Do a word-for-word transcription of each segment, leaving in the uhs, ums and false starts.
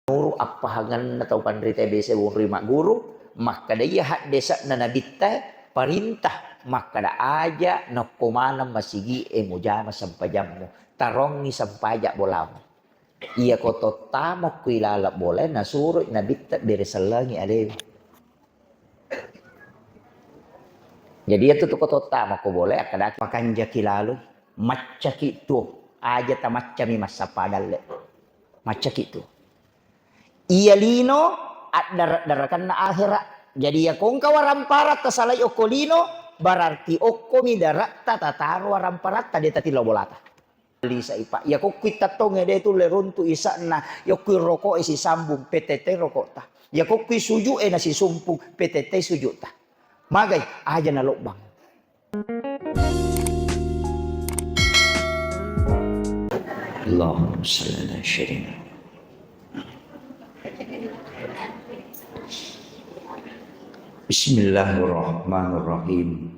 Nuru appahangenna tau panrita biasa wonroi magguru, makkeda iya haddese'na nabitta parintah, makkeda aja nakko maneng masigi'e mujama sempajammu, tarongngi sempaja bolamu. Iyako tottamo ku ilaleng bolae nasuro nabitta bere sellengi alewe. Jadi iyatu tu ko tottamo ko bolae akkadaki makanjaki lalo, maccaki tuo, aja tamaccami massappa dalle. Maccaki tuo. Iya lino addare-darekenna ahera. Jadi iya kongka warampara tasalai okko lino, berarti okkomi dare'ta tataro waramparatta de tatillo bolata. Lisai, Pak. Iya kokkui tattongnge de tulle runtu isa'na, iya kokkui roko'e sisambung, petettei roko'ta. Iya kokkui suju'e nasisumpung, petettei suju'ta. Magai, aja nalobbang. Allahumma salli ala sayyidina. Bismillahirrahmanirrahim.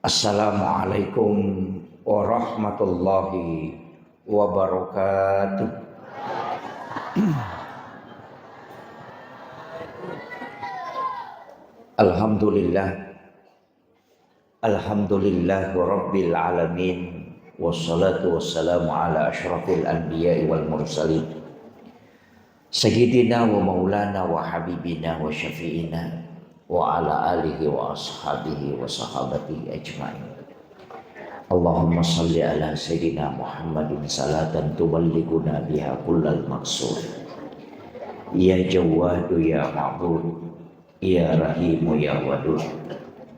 Assalamualaikum warahmatullahi wabarakatuh. Alhamdulillah. Alhamdulillah rabbil alamin. Wassalatu wassalamu ala asyrafil anbiya'i wal mursalin. Sayyidina wa maulana wa habibina wa syafi'ina wa ala alihi wa ashabihi wa sahabatihi ajma'in. Allahumma salli ala sayyidina Muhammadin salatan tuballighuna biha kullal maqsud. Ya Jawwadu ya Ma'bud, ya Rahimu ya Wadud,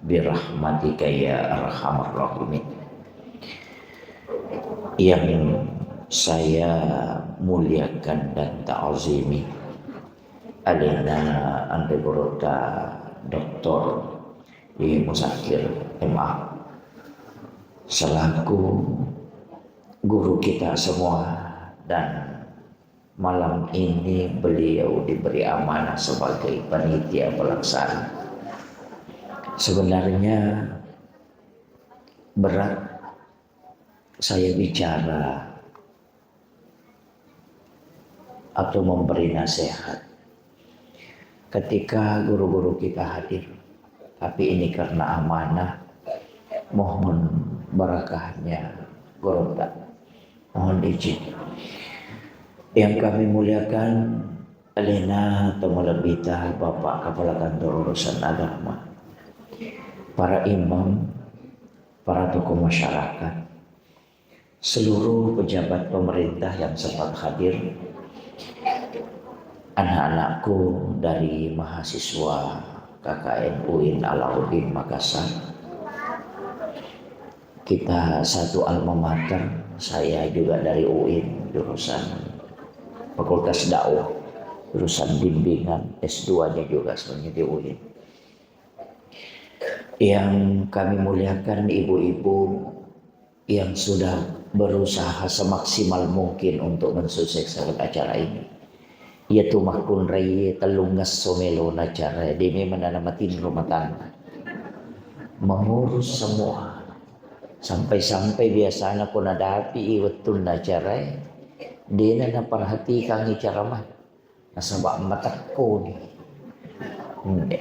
birahmatika ya arhamar rahimin. Yang saya muliakan dan ta'zimi, alena Anre Gurutta Doktor Yai Muzakir M A, selaku guru kita semua, dan malam ini beliau diberi amanah sebagai panitia pelaksana. Sebenarnya berat saya bicara atau memberi nasihat ketika guru-guru kita hadir. Tapi ini karena amanah, mohon barakahnya gurutta. Mohon izin. Yang kami muliakan, alena to malebbita Bapak Kepala Kantor Urusan Agama, para imam, para tokoh masyarakat, seluruh pejabat pemerintah yang sempat hadir, anak-anakku dari mahasiswa K K N UIN Alauddin Makassar. Kita satu alma mater, saya juga dari UIN, jurusan Fakultas Dakwah, jurusan bimbingan S dua-nya juga sebenarnya di UIN. Yang kami muliakan ibu-ibu yang sudah berusaha semaksimal mungkin untuk mensukseskan acara ini. Iyatu makkunraie tellungngesso melona acara, de memang namatinro matanna. Mengurus semua. Sampai-sampai biasana ko nadapi wettunna acara, dena naperhatikan ceramah. Nasaba matekkoni. Hmm.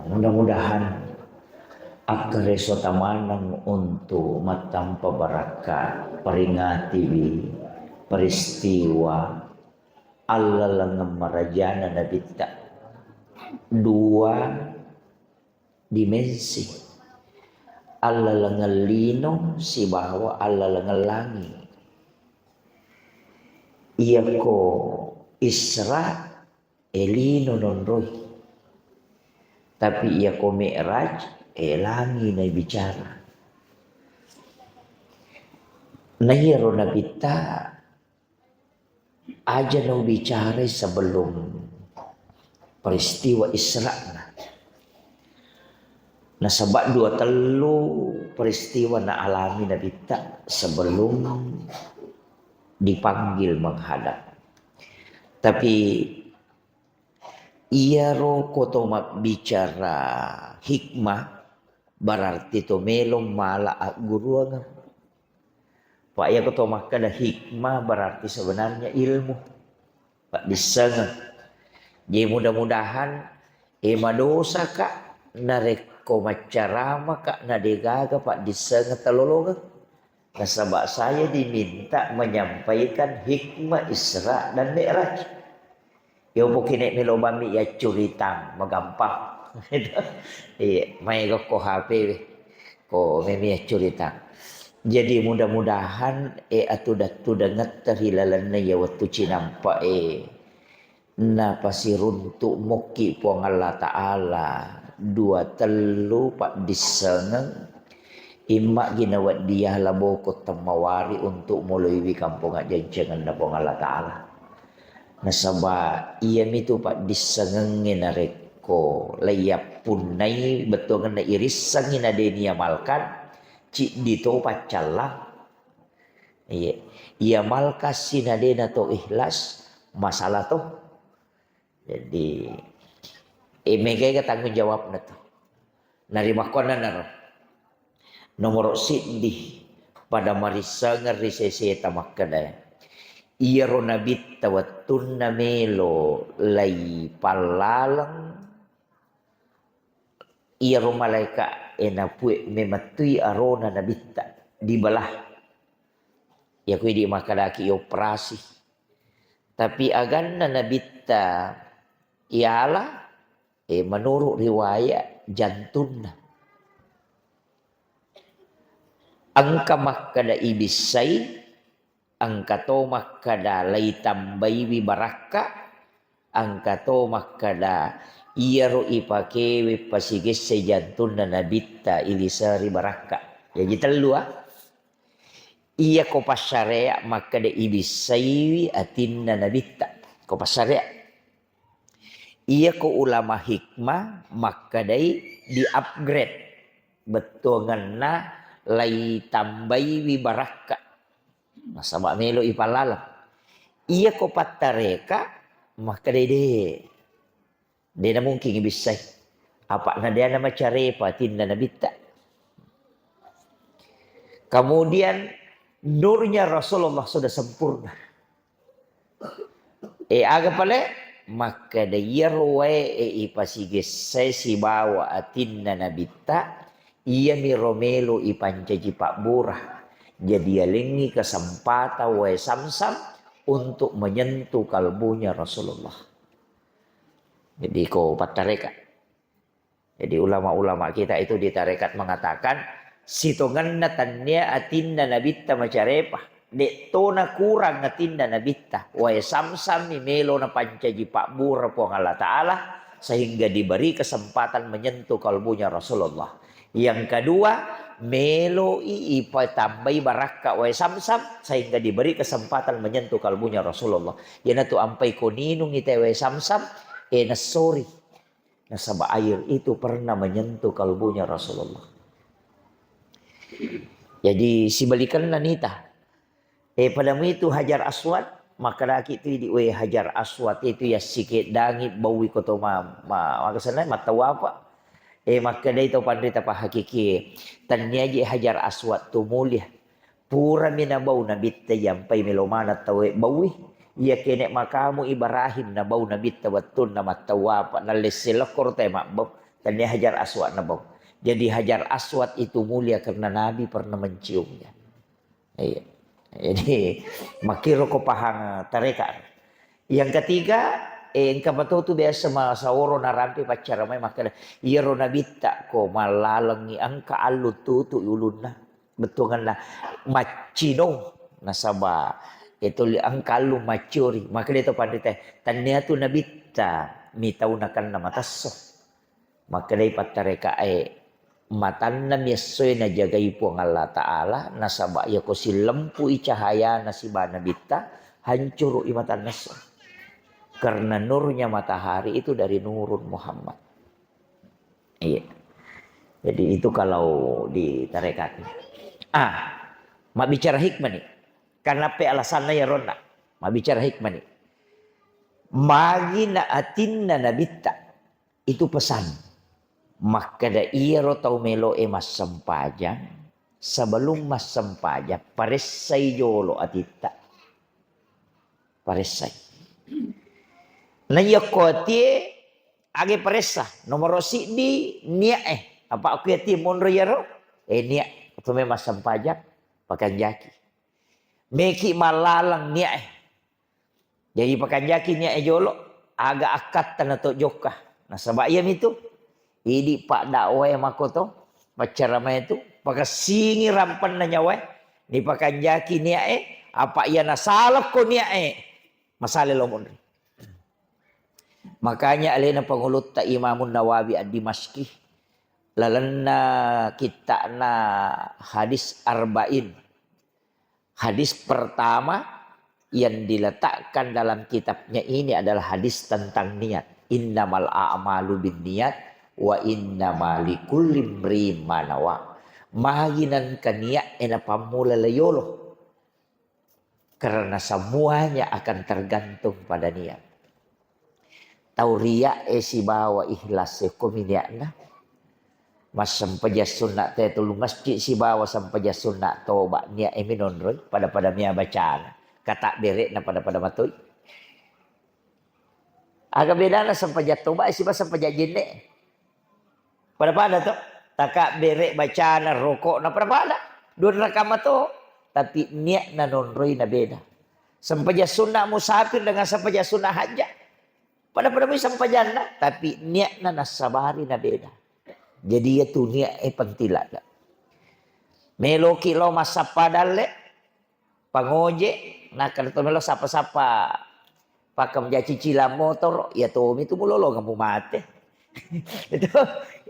Mudah-mudahan akkareso tamaneng untuk mattampa barakka, peringatiwi peristiwa allalengeng marajana Nabitta. Dua dimensi. Allalengeng lino sibawa allalengeng langi. Iyako Isra, e lino nonroi. Tapi iyako Mi'raj, e langi naibicara. Naiyaro Nabitta aja naubicarai sebelum peristiwa Isra'na. Nasaba dua tellu peristiwa naalami Nabitta sebelum dipanggil menghadap. Tapi iyaro ko to mabbicara hikmah, berarti to melo mala agguruangeng. Pak, iyako to makkeda hikmah berarti sebenarnya ilmu. Paddissengeng. Jadi mudah-mudahan, eh, madosaka narekko maccaramaka na degaga paddissengeng talolongeng. Nasaba saya diminta menyampaikan hikmah Isra dan Mi'raj. Yopo kene melo bammi yaccuritang, magampang. Iya, maega ko H P we. Ko memi yaccuritang. Jadi mudah-mudahan, eh, atuda-tudangetta ri lalenna iya wettu cinampa e. Napasiruntu mokki Puang Allah Ta'ala dua tellu paddissengeng, immagi nawedding yala boko temmawari untuk moloiwi kampong ajjancengenna Puang Allah Ta'ala. Nasaba iyamitu paddissengengnge narekko laiyappunnai bettuangenna irissengngi na de niamalkan, ciddi to paccallang. Iya. Iamalkassi na de nato ikhlas, masalah to. Jadi, eh, megaega tanggung jawabna to. Narimakkuannanaro. Nomoro siddi, pada marissengeng ri seseta makkeda, iyaro nabitta wettunna melo lai pallaleng, iyaro malaeka e napue memettui arona nabitta dibelah. Iya ko idi makkedaki operasi. Tapi aganna nabitta iala, eh, menurut riwayat jantunna. Engka makkeda ibissai, engka to makkeda laitambaiwi barakka, engka to makkeda iyaro ipakewe pasigesse jantunna nabitta iliseri barakka. Jaji tellu, ah. Iya ko passarea makkeda ibissaiwi atinna nabitta. Ko passarea. Iya ko ulama hikmah makkedai di-upgrade bettuangenna laitambaiwi barakka. Nasaba melo ipallaleng. Iya ko pattareka makkedai de. De namungkin ibissai. Apa na de namacarepa atinna nabitta. Kemudian nurnya Rasulullah sudah sempurna. E, aga pale? Makkeda iyaro wae e ipasigessai sibawa atinna nabitta, iyamiro melo ipancaji pabbura. Jadi yalengngi kesempatan wae Samsam untuk menyentuh kalbunya Rasulullah. Jadi ko pattareka. Jadi ulama-ulama kita itu di tarekat mengatakan, sitongenna tennia atinna nabitta macarepa. Dek tona kurang atinna nabitta. Wae Samsam mi melo napancaji pabbura Puang Allah Ta'ala, sehingga diberi kesempatan menyentuh kalbunya Rasulullah. Yang kedua, meloi ipatambai barakka wae Samsam, sehingga diberi kesempatan menyentuh kalbunya Rasulullah. Iyanatu ampai ko ninungi te wae Samsam, e nessori. Nasaba air itu pernah menyentuh kalbunya Rasulullah. Jadi sibalikanna nita. Eh, padamu itu Hajar Aswad, makkedaki tu idi, "We, Hajar Aswad itu yassikeddangi baui ko to ma-, ma-, makasennai mattawapa." Eh, makkedai to panrita pahakiki, "Tenniaji Hajar Aswad tu mulia. Purami nabau nabitta, iyampai melo maneng tauwe baui. Iya kene makamu Ibrahim nabau nabitta wettunna mattawapa, nallesse lokkoro tae mabbau. Tennia Hajar Aswad nabau." Jadi Hajar Aswad itu mulia karena Nabi pernah menciumnya. Iya. Jadi, makkiro ko pahang tareka. Yang ketiga, eh, engka matotu biasa masaworo narampe paccara mai makkeda, iyaro nabitta ko mallalengngi engka allu tutu ulunna. Bettuangenna maccino nasaba itu engka allu maccuri. Makkeda to panrita, tennia tu nabitta mitau nakenna matesso. Makkedai pattarekae, matanna mi essoe najagai Puang Allah Ta'ala, nasaba iyako sillempui cahayana siba nabitta, hancuru'i matanna esso. Karena nurnya matahari itu dari nurun Muhammad. Iya. Jadi itu kalau di tarekatnya. Ah, mabbicara hikmah nih. Karena pe alasannya ya ronna. Mabbicara hikmah nih. Magi na atinna nabitta. Itu pesan. Makkeda iyaro tau meloe massempajang, sebelum massempajang, paressai jolo atitta. Paressai. Na iya ko atie, age paressa, nomoro siddi nia'e. Apa aku atie monro iyaro? Eh, nia' tu memang sempajang, pakanjaki. Meki malaleng nia'e. Jadi pakanjaki nia'e jolo, aga akkatta na to jokka. Nasaba iyami tu, idi' paddakwae makoto, paccaramae tu, pakessingi rampenna nyawae, nipakanjaki nia'e, apa iya nasalakko nia'e, masale lo monri. Makanya alena pangulutta Imamun Nawawi Ad-Dimasyqi, lalenna kitta'na Hadis Arba'in. Hadis pertama yang diletakkan dalam kitabnya ini adalah hadis tentang niat. Innamal a'malu binniyat wa innama likulli imri'in ma nawa. Magi nengka niat e napammula layolo. Karena semuanya akan tergantung pada niat. Tau ria'e sibawa ikhlas e, ko mi niatna. Massempajang sunna te tulu masjid sibawa sempajang sunna toba, niat e minonroi, pada-pada mia bacana. Kata bere'na pada-pada matoi. Aga bedana sempajang toba e sibawa sempajang jenne e? Pada-pada to. Taka bere bacana, rokokna pada-pada. Dua rakaat mato. Tapi niatna nonroi na beda. Sempajang sunna musafir dengan sempajang sunna hajjah. Pada-pada mui sempajanna, tapi niatna nassabari na beda. Jadi iya tu niat e penting ladde. Meloki lo massappa dalle, pangoje, nakkeda to melo sappa-sappa pakkam ja cicilang motoro, iya tomi tu mulolongeng mumate. Itu,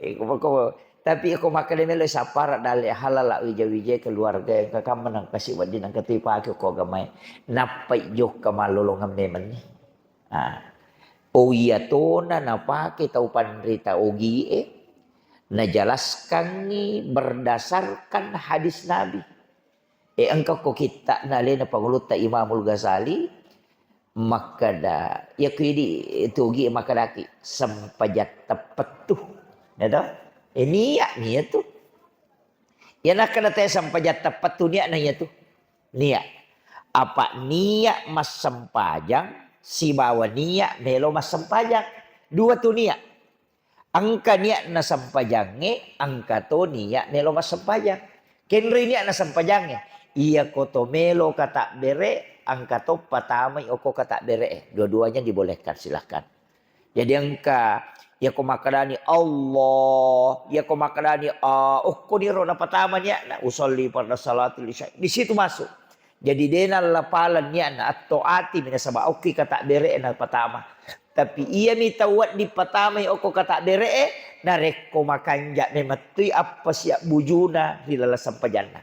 eh, ko, ko, tapi ko makkeda melo sappara dalle halala wija-wija keluarga yang kakamma nang kasi wedding nang ketui pake ko agamae. Nappai jokka mallolongeng memenni. Ah. Oh, iya tona napake tau panrita ogie, najelaskangngi berdasarkan hadis Nabi. E, engka ko kitta'na alena pangulutta Imamul Ghazali, makkeda, iya ku idi tu ogie makkedaki, sempajang teppettu. Ya toh? E, niat, niat tu. Iya nakkeda te sempajang teppettu niatna iya tu. Niat. Apa niat massempajang sibawa niat melo massempajang. Dua tu niat. Engka niatna sempajangnge, engka to niat melo massempajang. Kenroi niatna sempajangnge. Iya ko to melo katabbere, engka to patamai okko katabbere e. Dua-duanya dibolehkan, silahkan. Jadi engka, iya ko makkedani Allah, iya ko makkedani, ah, okko niro napatama niatna, usolli farda salatil isya. Di situ masuk. Jadi de nallapaleng niatna, attoati mi nasaba okki katabbere e napatama. Tapi iyami tau wedding patamai okko katabbere e, narekko makanja memettui appasiabbujuna ri laleng sempajanna.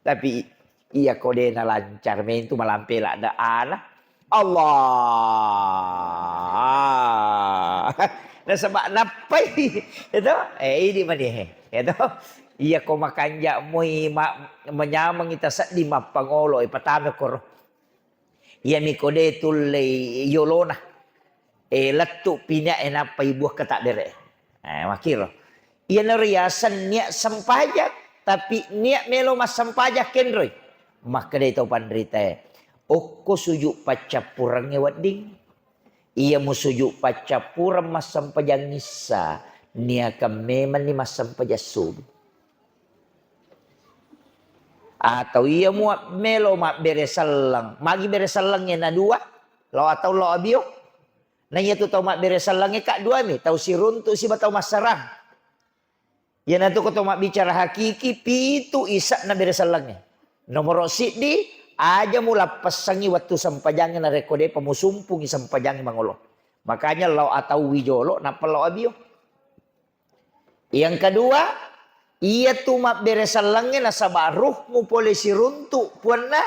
Tapi iya ko de nalancar mentu malampe ladde ana. Allah. Nasaba nappai. Itu, eh, idi mani, eh. Itu. Iya ko makanja moi ma-, manyameng ita seddi mappangolo, eh, patame koro. Iya mi ko de tullei yolona. Eh, lettu pinia e nappai buah katabbere. Eh, makiro. Iyanaro yaseng niat sempajang, tapi niat melo massempajang kenroi. Makkedai tau panritae, okko sujud paccappurengnge wedding. Iya musujud paccappureng massempajang issa, niakang memanni massempajang subuh. Atau iya mua melo mabbere selleng, magi bere sellengnge na dua, lao atau lao abio. Na iya tu tau mabbere sellengnge ka duami, tau siruntu siba tau massarang. Iyanatu ko to mabbicara hakiki, pitu ise'na bere sellengnge. Nomoro siddi, aja mulappessangngi wettu sempajangnge narekko de'pa musumpungngi sempajangnge mangolo. Makanya lao atauwi jolo, nappa lao abio. Yang kedua, iyatu mabbere sellengnge nasaba ruhmu pole siruntu puanna,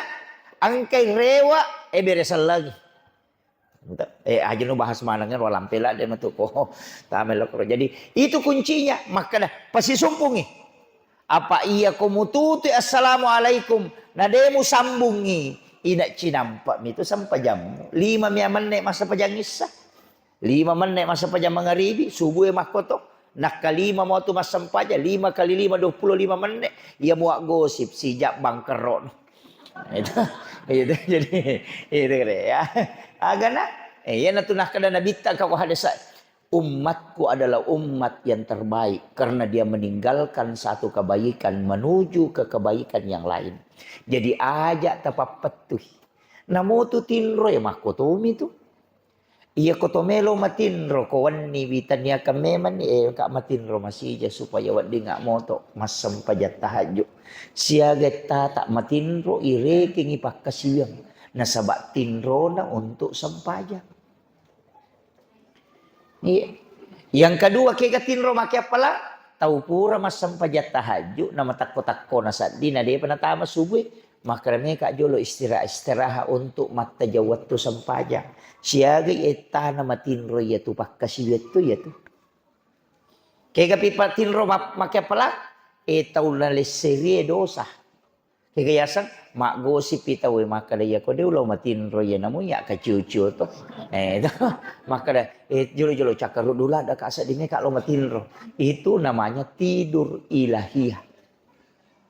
engkai rewa, e bere sellengngi. Eh, aja nu bahas maneng ro lampela de matu ko. Tamelo koro. Jadi, itu kuncinya. Makkeda, pasisumpungi. Apa iya ko mututui assalamualaikum, na de musambungi, ina cinampa mi tu sempajammu. Lima mia menne massempajang issa. Lima menne massempajang mangaribi, subuh e makkoto. Nakkalima mo tu massempajang, lima kali lima, dua puluh lima menne. Iya mua gosip, sijak bangkerro. Itu, itu jadi, itu kira ya. Agana, Eh, iyanatu nakkeda Nabitta ko hadesa, "Umatku adalah umat yang terbaik karena dia meninggalkan satu kebaikan menuju ke kebaikan yang lain." Jadi aja tapappettui. Namotu tinro ya makkotomi tu. Iya ko to melo matinro, ko wenni witaniakang memang ni, eh, ka matinro masija supaya weddingnga moto massempajang tahajud. Siaga tata matinro irekengi pakkasiwiang nasaba tinrona untuk sempajang. Iya. Yang kedua, kega tinro make appala? Tau pura massempajang tahajud, na matakko-takko na sedding, na depa natama subuh, makkeda meka jolo istirahat-istirahat untuk mattajang wettu sempajang. Siaga ettana matinro iya tu pakkasiwiang tu iya tu. Kega pi patinro ma-, make appala? E tau nalesserie dosa. Kega yaseng, maggosippi tauwe makkeda, "Iya ko de ulo matinro iya namu iya kaciu-ciu to." Eh, to. Makkeda, "Eh, jolo-jolo cakkaruddu ladda ka sedding meka lo matinro." Itu namanya tidur ilahiyah.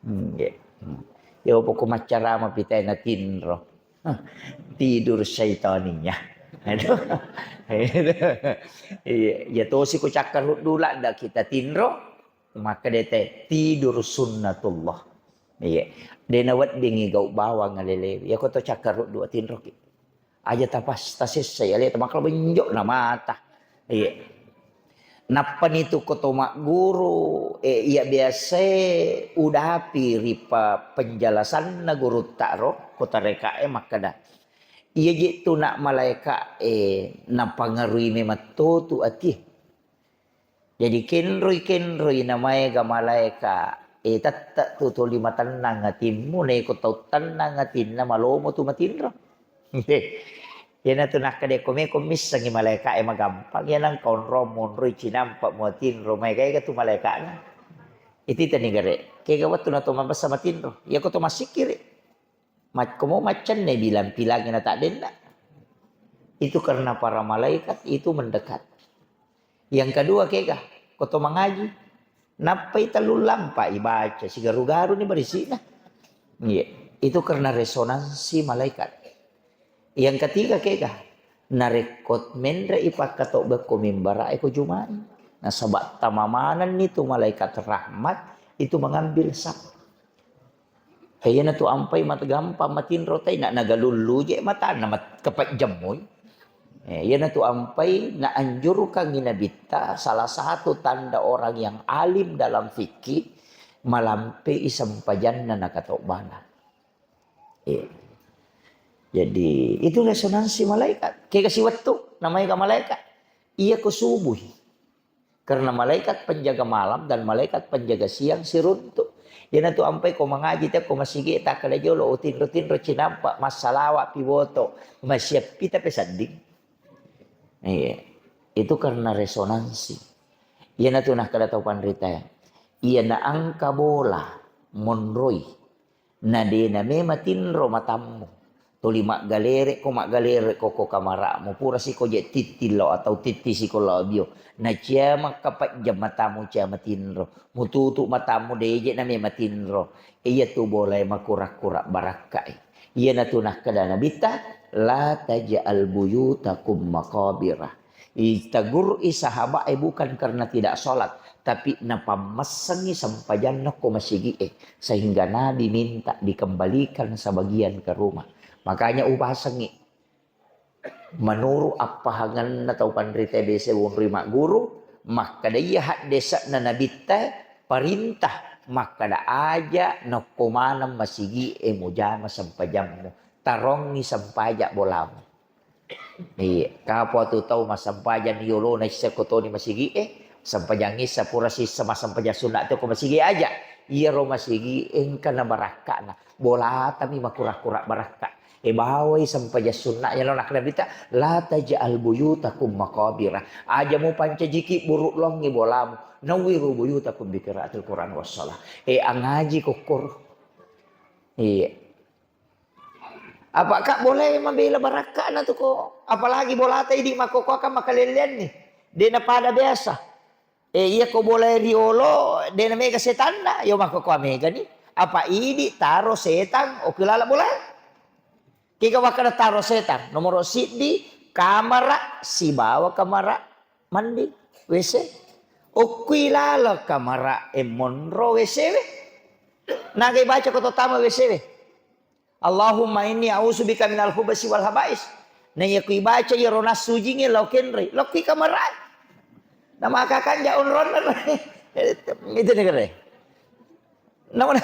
Hmm, nggih. Hmm. Ya pokok maccarama pitai na tinro. Hah, tidur syaitaniyah. Aduh. Iya, ya tosi ko cakkaruddu ladda kita tinro. Makkeda te, tidur sunnatullah. Iya. De naweddingi gau bawang alelewe. Iya ko to cakkaruddu tinroki. Aja tapas-, tasessai aleta, makkeda benjok na mata. Iya. Nappani tu ko to magguru, eh, iya biasae udapi ri pa-, penjelasanna gurutta ro, ko tarekae makkeda, iya je tu nak malaeka e napangarui memetto tu ati. Jadi kenroi-kenroi na maega malaeka, eh, tette tu tuli matennang atimmu, na iko tau tennang atinna malomo tu matinro. Iyanatu nakkeda ko meko missengi malaeka e magampang, iya nangka onrong monroi cinampa muatinro, maega-ega tu malaekana. Ititani gare, kega wettu na to mabessa matinro, iya ko to massikkiri. Makkomo maccanne bilang-pilangi na taddenna. Itu karena para malaikat itu mendekat. Yang kedua kega, ko to mangaji, nappai tellu lampa ibaca, sigaru-garu ni barisi'na. Iya, itu karena resonansi malaikat. Yang ketiga kega, narekko menre ipakkatobbe ko mimbara e ko jumai. Nasaba tamamanenni tu malaikat rahmat itu mengambil saf. Iyanatu ampai mat-, gampang matinro tai, na-, nagalullu je matanna mat-, kapejjemmui. Eh, iyanatu ampai naanjurkangi Nabitta, salah satu tanda orang yang alim dalam fikih, malampei sempajanna nakatobbana. Eh. Jadi, itu resonansi malaikat. Kega siwettu, namanya malaikat. Iya ko subuhi. Karena malaikat penjaga malam dan malaikat penjaga siang siruntu. Iyanatu ampai ko mangaji te ko masigi takkeda jolo, oh, tinro-tinro cinampa, massalawa pi woto, masiappi tapi sedding. Iya. Itu karena resonansi. Iyanatu nakkeda tau panrita, iya naangka bola monroi. Na de na mema tinro matammu. Tuli maggalere ko, maggalere ko, ko kamara'mu, pura siko je tittillo atau titti siko lao bio. Na cia makkapejjang matamu cia matinro. Mututu matamu de je na mema tinro. Iya tu bolae makurang-kurang barakka'i. Iyanatu nakkeda Nabitta, "La taj'al buyutakum maqabira." Itegur i sahabat e bukan karena tidak sholat, tapi napammessengi sempajanna ko masigi e, sehingga Nabi minta dikembalikan sebagian ke rumah. Makanya upasengi, menurut appahangenna tau panrita biasa wonroi magguru, makkeda iya haddese'na Nabitta, perintah makkeda aja nakko maneng masigi e mujama sempajammu, tarongi sempaja bolamu. Iya, kapo atu tau massempajang yolona issa ko toni masigi e, sempajang issa pura sissa massempajang sunna te ko masigi aja. Iyaro masigi engka na barakka'na. Bolatami makura-kura barakka. E bawai sempajang sunna yalo nakkeda Nabitta, "La taj'al buyutakum maqabira." Aja mupancajiki buru longi bolamu. Nawwiru buyutakum bi qiraatil Qur'an was shalah. E angaji kokkoro. Iya. Apa ka bolae mabela barakka'na tu ko, apalagi bolata idi makkokkoe makalelleanni. De napada biasa. E, iya ko bolae riolo, de namega setanna, yo makkokkoe megani. Apa idi taro setang, oki lala bolae. Kega wakkada taro setang, nomoro siddi, Kamara sibawa kamara mandi, W C. Okkui laleng kamara e monro W C we. Nagai baca ko to tama W C we. Allahumma inni a'udzubika minal khubasi wal habais. Na iya kui baca iyaro nassu jingnge lao kenroi, lao kui kamara. Namakakanja onronna. Itu ni gare. Nama,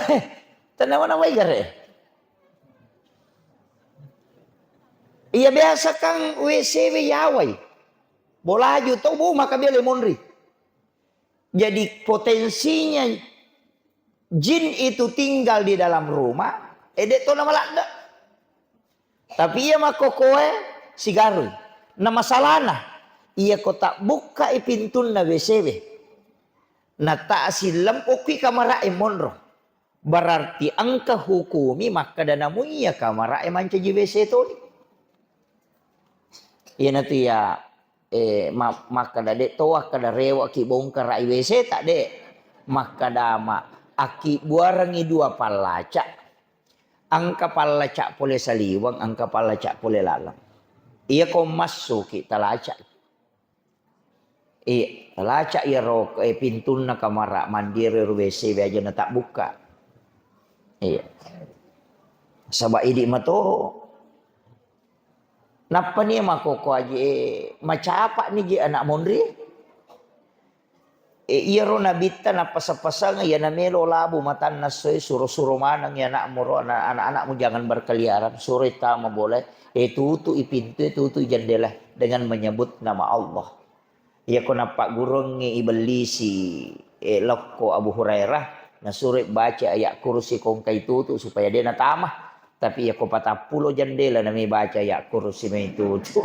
nama, nama gare. Iya biasa kan W C we yawai. Bolaju to bu maka bele monri. Jadi potensinya jin itu tinggal di dalam rumah, e de to namaladde. Tapi iya makkokoe sigarui. Na masalahna, iya ko tabbukkai pintunna W C we. Na ta silem okkui kamara e monro. Berarti engka hukumi makkeda namuiya kamara e mancaji W C toni. Iyanatu iya, eh, ma-, makkeda de to akkeda rewe'ki bongkara i W C ta de. Makkeda ma-, akkibbuarengngi dua pallaca. Engka pallaca pole saliweng, engka pallaca pole laleng. Iya ko massuki talaca. Iya, talaca iyaro, eh, pintunna kamara mandi ero W C we aja na tabbukka. Iya. Saba idi mato. Nappa ni makoko aji, eh, macapa ni ji anak monri. Eh, iyaro nabitta napasa-pasang iya namelo labu matanna soe suro-suro maneng iya anakmu ro, ana-, anak-anakmu jangan berkeliaran, suroi tama bola, eh, tutui pintu, eh, tutui jendela dengan menyebut nama Allah. Iyako nappagguruangngi Ibellisi, eh, lokko Abu Hurairah, nasuroi baca ayat kursi ko engkai tutu supaya de natama. Tapi iyako patappulo jendela nami baca ayat kursi mai tutu,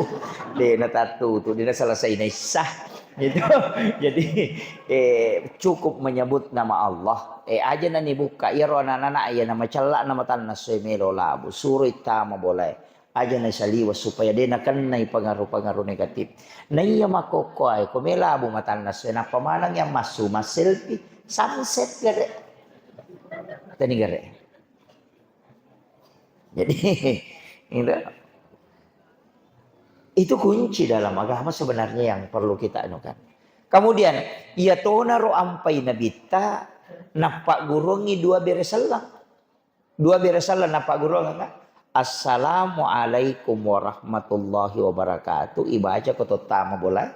de natattutu, de naselesai naissa. Gitu. Jadi, eh, cukup menyebut nama Allah. Eh, aja nani bukka, iyaro anak-anak iya namacella namatanna soe melo labu, suroi tama bolae. Aja naisaliweng supaya de nakennai pengaruh-pengaruh negatif. Naiya makkokkoe, ko melabu matanna soe, nappa maneng yang massu, masselfie, sunset gare. Tani gare. Jadi, itu, itu kunci dalam agama sebenarnya yang perlu kita anukan. Kemudian, iya tonaro ampai nabitta, nappagguruangngi dua bere selleng. Dua bere selleng nappagguruangnga, "Assalamualaikum warahmatullahi wabarakatuh." Ibaca ko tottama bola.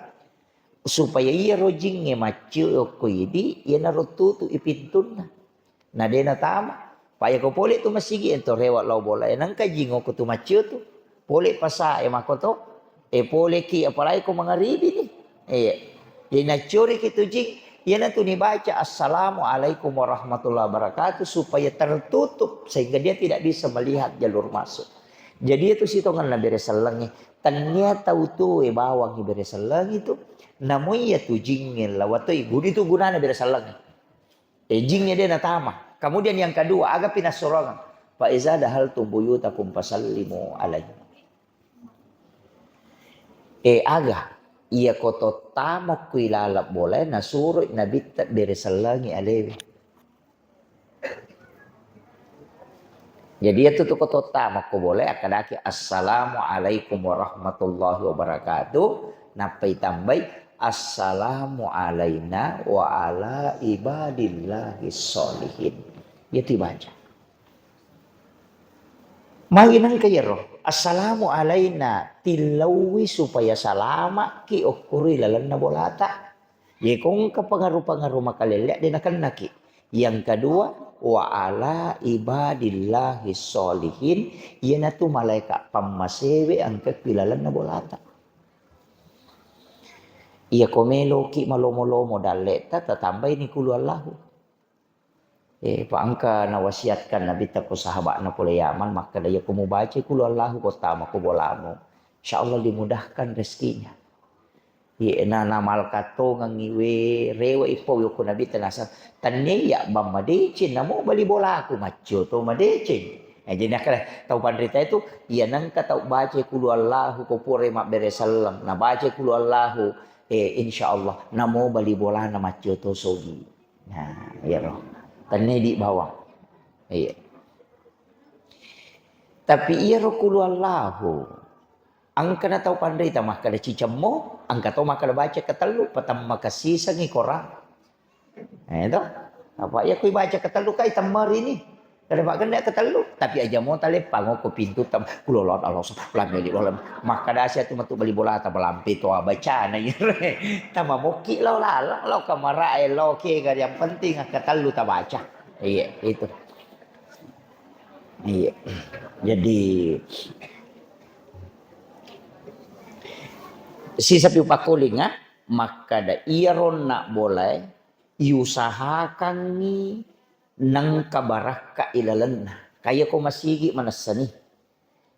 Supaya iyaro jingnge maccio okko idi, iyanaro tutu i pintunna. Na de natama. Pa iyako pole tu masigi ento rewa lao bola, e nengka jing okko tu maccio tu. Pole pasa e makoto. Eh, poleki, apalagi ko mangaribi ni. Iya. Jadi naccoriki tu jing, iyanatu nibaca, "Assalamualaikum warahmatullahi wabarakatuh," supaya tertutup, sehingga dia tidak bisa melihat jalur masuk. Jadi itu sitongenna bere sellengnge. Tania tau tue bawangi bere sellengnge tu, namo iya tu jingnge lawatoi, guni tu gunana bere sellengnge. Eh, jingnge de natama. Kemudian yang kedua, aga pinassurongeng. "Fa iza dahaltum buyutakum fasallimu alaihi." Eh, aga, iya ko tottama kui laleng bolae, nasuroi nabitta bere sellengi alewe. Jadi, iya tu, tu ko tottama ko bolae, akkadaki, "Assalamualaikum warahmatullahi wabarakatuh." Nappai tambai, "Assalamu alaina wa ala ibadillahis sholihin." Iya tu ibaca. Magi nengka iyaro, "Assalamu alaina," tillauwi supaya salama'ki okkoroi lalenna bolata. Ye ko engka pengaruh-pengaruh makalelle, de nakennaki. Yang kedua, "Wa ala ibadillahi sholihin," iyanatu malaeka pammasewe engka ki lalenna bolata. Iya ko meloki malomo-lomo dalleta, tatambaini kulu Allahu. Eh, pa engka nawasiatkan Nabitta ko sahaba'na pole Yaman, makkeda, "Iya ko mubacai kulu Allahu ko tama ko bolamu, insya Allah dimudahkan rezekinya." Iya, na, namalkattongengi we, rewe ippo we ko Nabitta nasa, "Tannia iya bang madeceng, namo bali bolaku maccio to madeceng." Eh, jadi nakkeda tau panrita itu, iya nengka tau bacai kulu Allahu ko pura mabbere selleng, nabacai kulu Allahu, eh, insya Allah namo bali bolana maccio to sogi. Nah, iyaro. Tennedi bawang. Iya. Tapi iyaro kulu Allahu. Engkana tau panrita makkeda cicemmo, engka to makkeda baca ketellu, patemma kasisengi korang. Eh, to? Apa iya kui baca ketellu kai temmarini. Kada pagenne ketellu, tapi aja mo taleppang ko pintu tam kulolot Allah, lameli lolam. Makkeda sia tu metu bali bolata, malampe to abacana iyaro. Tamamokki lao laleng, lao kamara e, lao kega, yang penting ketellu tabaca. Iya, itu. Iya. Jadi sisa piu pakkolinga makkeda iyaro na bolae iusahakangngi nengka barakka ilalenna. Kaya ko masigi manessani.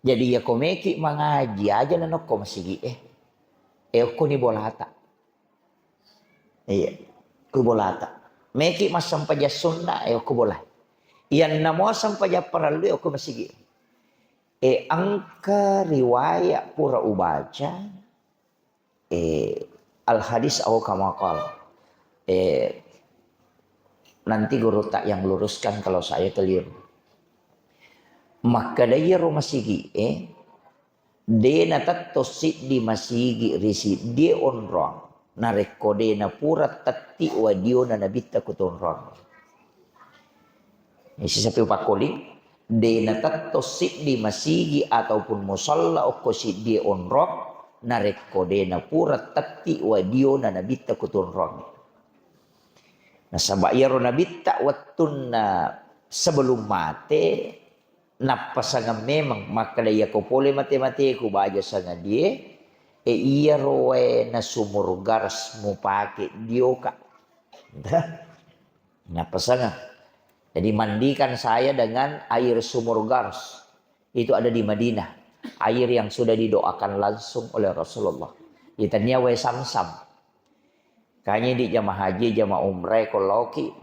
Jadi iya ko meki mangaji aja na nokko masigi e. E okkoni bolata. Iya, ku bolata. Meki massempajang sunna e okko bola. Iyanna mo sempajang parellu e okko masigi. E engka riwayat pura ubaca, eh, al hadis au kama qal. Eh, nanti guru tak yang luruskan kalau saya keliru. Makkeda iyaro masigi e, de natetto siddi masigi ri siddie onrong, narekko de napura tetti wadiona nabitta kutonrong. Sisa piu pakkoling, de natetto siddi masigi ataupun musalla okko siddie onrong, narekko de napura tetti wadiona nabitta kutonrong. Nasaba iyaro nabitta wettunna sebelum mate, nappasangeng memang makkeda, iyako pole mate-mateku baja sangadie, e iyaro wae na sumur gars mupake dioka. Nappasangeng. Jadi mandikan saya dengan air sumur gars. Itu ada di Madinah. Air yang sudah didoakan langsung oleh Rasulullah. Itania wae Samsam. Kanya di jamaah haji, jamaah umrah, ko laoki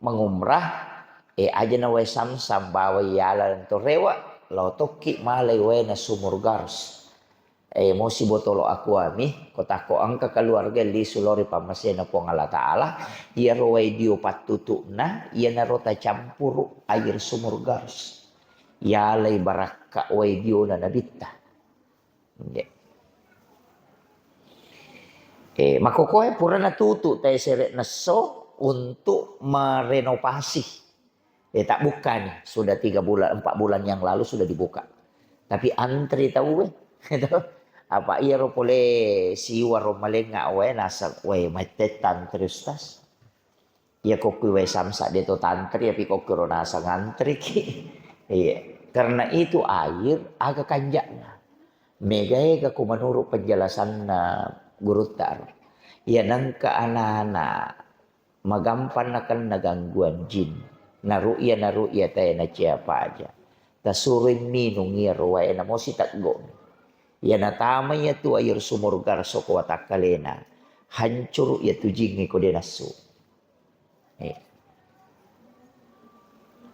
mengumrah, eh, aja na wae Samsam bawa yala to rewa, lao tokki malai wae na sumur gars. Eh, mo sibotolo akuami, ko takko engka keluarga lisu lao ri pammasena Puang Allah Ta'ala, iyaro wae dio pattutu'na, iyanaro tacampuru air sumur gars. Yalai barakka wae diona nabitta. Nggih. Eh, makkokoe purana tutu tae sere nesso untuk merenovasi. Eh, tak buka nih, sudah tiga bulan, empat bulan yang lalu sudah dibuka. Tapi antri tau, eh. Apa iyaro pole siwa ro malenga wae naseng, wae, maitte tantri, Ustaz. Iya, kokkui wae Samsa de to tantri, tapi kokkiro naseng antriki. Iya. Karena itu air aga kanjakna. Mega-ega ko menurut penjelasanna gurutta ro. Iya, nengka anak-anak magampang nakenna gangguan jin. Naru'ya, naru'ya tae nacia paja. Tasuroi minung iyaro wae, namo siteggo. Iya natama iya tu air sumur garso ko watakkalena. Hancuru iya tu jingnge ko de nassu. Iya.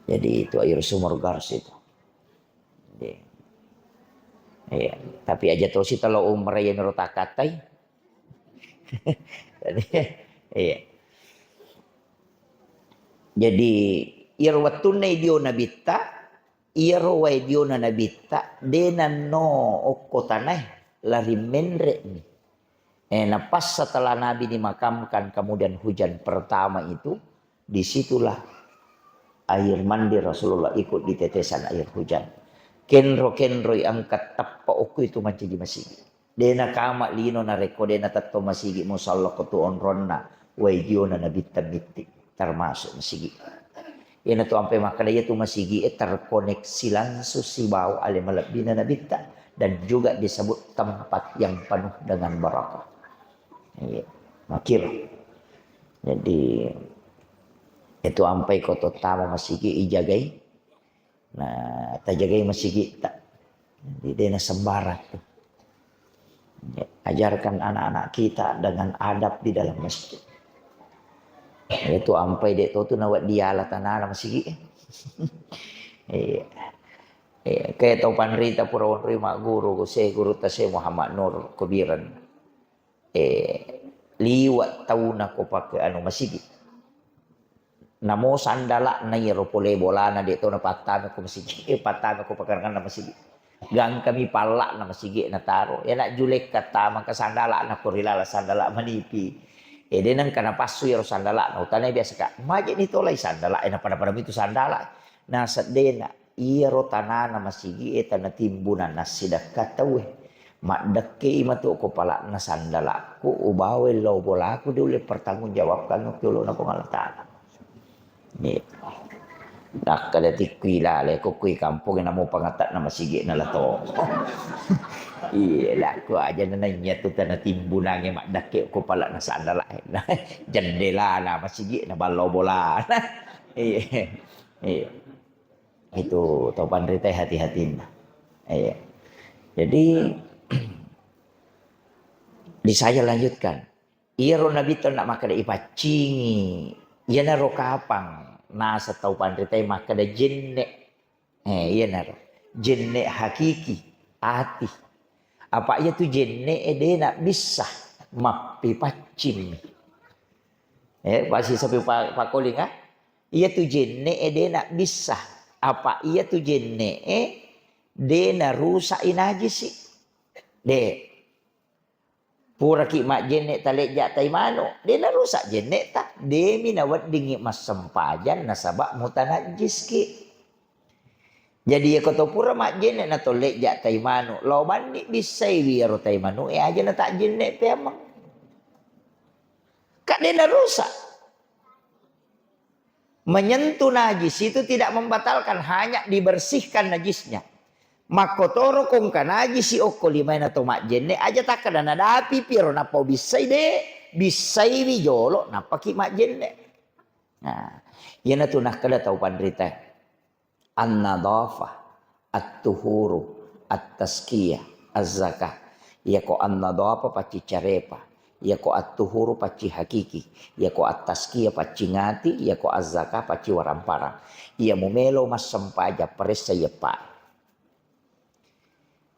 Jadi itu air sumur gars itu. Iya. Iya. Tapi aja tosi talo umrah yang rota katai. Jadi, iya. Jadi, iyaro wettunna idio nabitta, iyaro wae diona nabitta, de nanno okko tanae, lari menre'ni. Eh, na pas setelah Nabi dimakamkan, kemudian hujan pertama itu, disitulah air mandi Rasulullah ikut di tetesan air hujan. Kenro-kenroi engka teppa okko itu mancaji masigi. De nakama lino narekko de natetto masigi musalla ko tu onronna wae diona nabitta mitti, termasuk masigi. Iyana tu ampe makkeda iya tu masigi e terkoneksi langsung sibawa ale malebbina nabitta dan juga disebut tempat yang penuh dengan barakah. Iya, makiro. Jadi itu ampai ko to tama masigi ijagai. Nah, tajagai masigitta. Jadi, de nasembarang tu. Ajarkan anak-anak kita dengan adab di dalam masjid. Itu ampai de to tu nawa diala tanana masigi. Iya. Iya, kayak tau panrita pura onroi magguru, ko se guru ta se Muhammad Nur Kubiran. Eh, liwa tauna ko pake anu masigi. Namo sandala'na iyaro pole bolana de to napattame ko masigi, eh, pattame ko pakaranganna masigi. Gangkami palla'na masigi'e nataro. Iyana julekka tama ke sandala'na ko ri laleng sandala manipi. E, de nengka napassu iyaro sandala'na. Utanai biasa ka, "Maje'ni tolai sandala e, napada-pada mitu sandala." Naseddena, iyaro tanana masigi'e tana timbunan nassidekka tauwe. Maddekkei matu ko pala'na sandala'ku, ubawa lao bolaku, de ulle pertanggung jawabkan ki olona Puang Allah Taala. Iya. Nakkeda tikkui lale, ko kui kampongnge namo pangatakna masigi'na lato. Iya, lakku aja na naiya tu tana timbunangnge maddekke ko pala'na sandala. Jendelana masigi'na ballo bolana. Iya. Iya. Itu tau panrita hati-hatinna. Iya. Jadi, di saya lanjutkan. Iyaro Nabitta na makkeda ipaccingi, iyanaro kapang naseng tau panritae makkeda jenne. Eh, iyanaro. Jenne hakiki, ati. Apa iyatu jenne e de nabissa, mappipaccimmi. Eh, pasti sapi pa-, pakolinga. Iyatu jenne e de nabissa. Apa iyatu jenne e de narusak i najisi. De. Puraki majjenne talejja tai manu, de narusak jenneta, demi naweddingi massempajang nasaba mutanajjiski. Jadi iyako to pura majjenne na to lejja tai manu, lao banni bissaiwi iyaro tai manu e aja na tajjenne peameng. Ka de narusak. Menyentuh najis itu tidak membatalkan, hanya dibersihkan najisnya. Makkotoro kongka najisi okko limaina to majjenne, aja takkeda nadapi piro nappa ubissai, de, bissaiwi jolo nappaki majjenne. Nah, iyanatu nakkeda tau panrita. An-nadhafah, at-tuhuru, at-tazkiyah, az-zakah. Iyako an-nadhafah pacci carepa, iyako at-tuhuru pacci hakiki, iyako at-tazkiyah pacci ngati, iyako az-zakah pacci waramparang. Iya mumelo massempajang paressa iyeppa.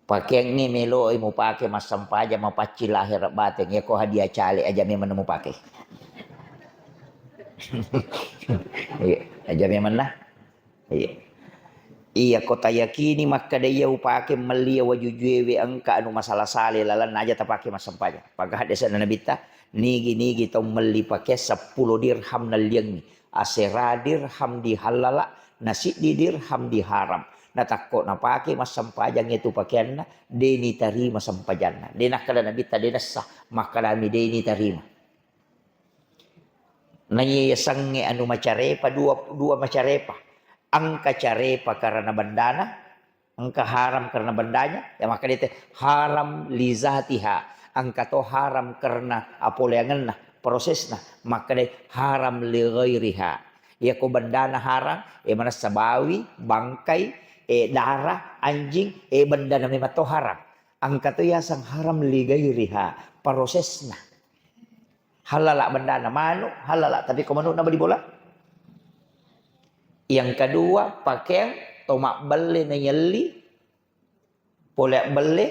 Pakeangnge melo'i mupake massempajang mapacci lahera bateng, iyako hadiah cale aja memang mupake. Iya, aja memang nah. Iya. Iyako tayakini makkeda iya upake melli iya wajujuewe engka anu masala-sale lalenna aja tapake massempajang. Pagahaddese'na Nabitta, nigi-nigi tau melli pakeang seppulo dirham nalliangngi, asera dirham dihallala, nasiddi dirham diharam. Natakko napake massempajang iyatu pakeanna, de nitarima sempajanna. De nakkeda Nabitta de nessa, makkedami de nitarima. Naiya yasengnge anu macarepa, dua, dua macarepa. Engka carepa karena bendana, engka haram karena bendanya, ya makkeda te haram li zatiha. Engka to haram karena apoleangenna, prosesna, makkeda haram li ghairiha. Iyako bendana haram, e manessa bawi, bangkai, e darah, anjing, e bendana memang to haram. Engka to yaseng haram li ghairiha, prosesna. Hallala bendana manu, hallala, tapi ko manu'na bali bola. Yang kedua, pakeang to mabbelle na yelli, pole abbelle,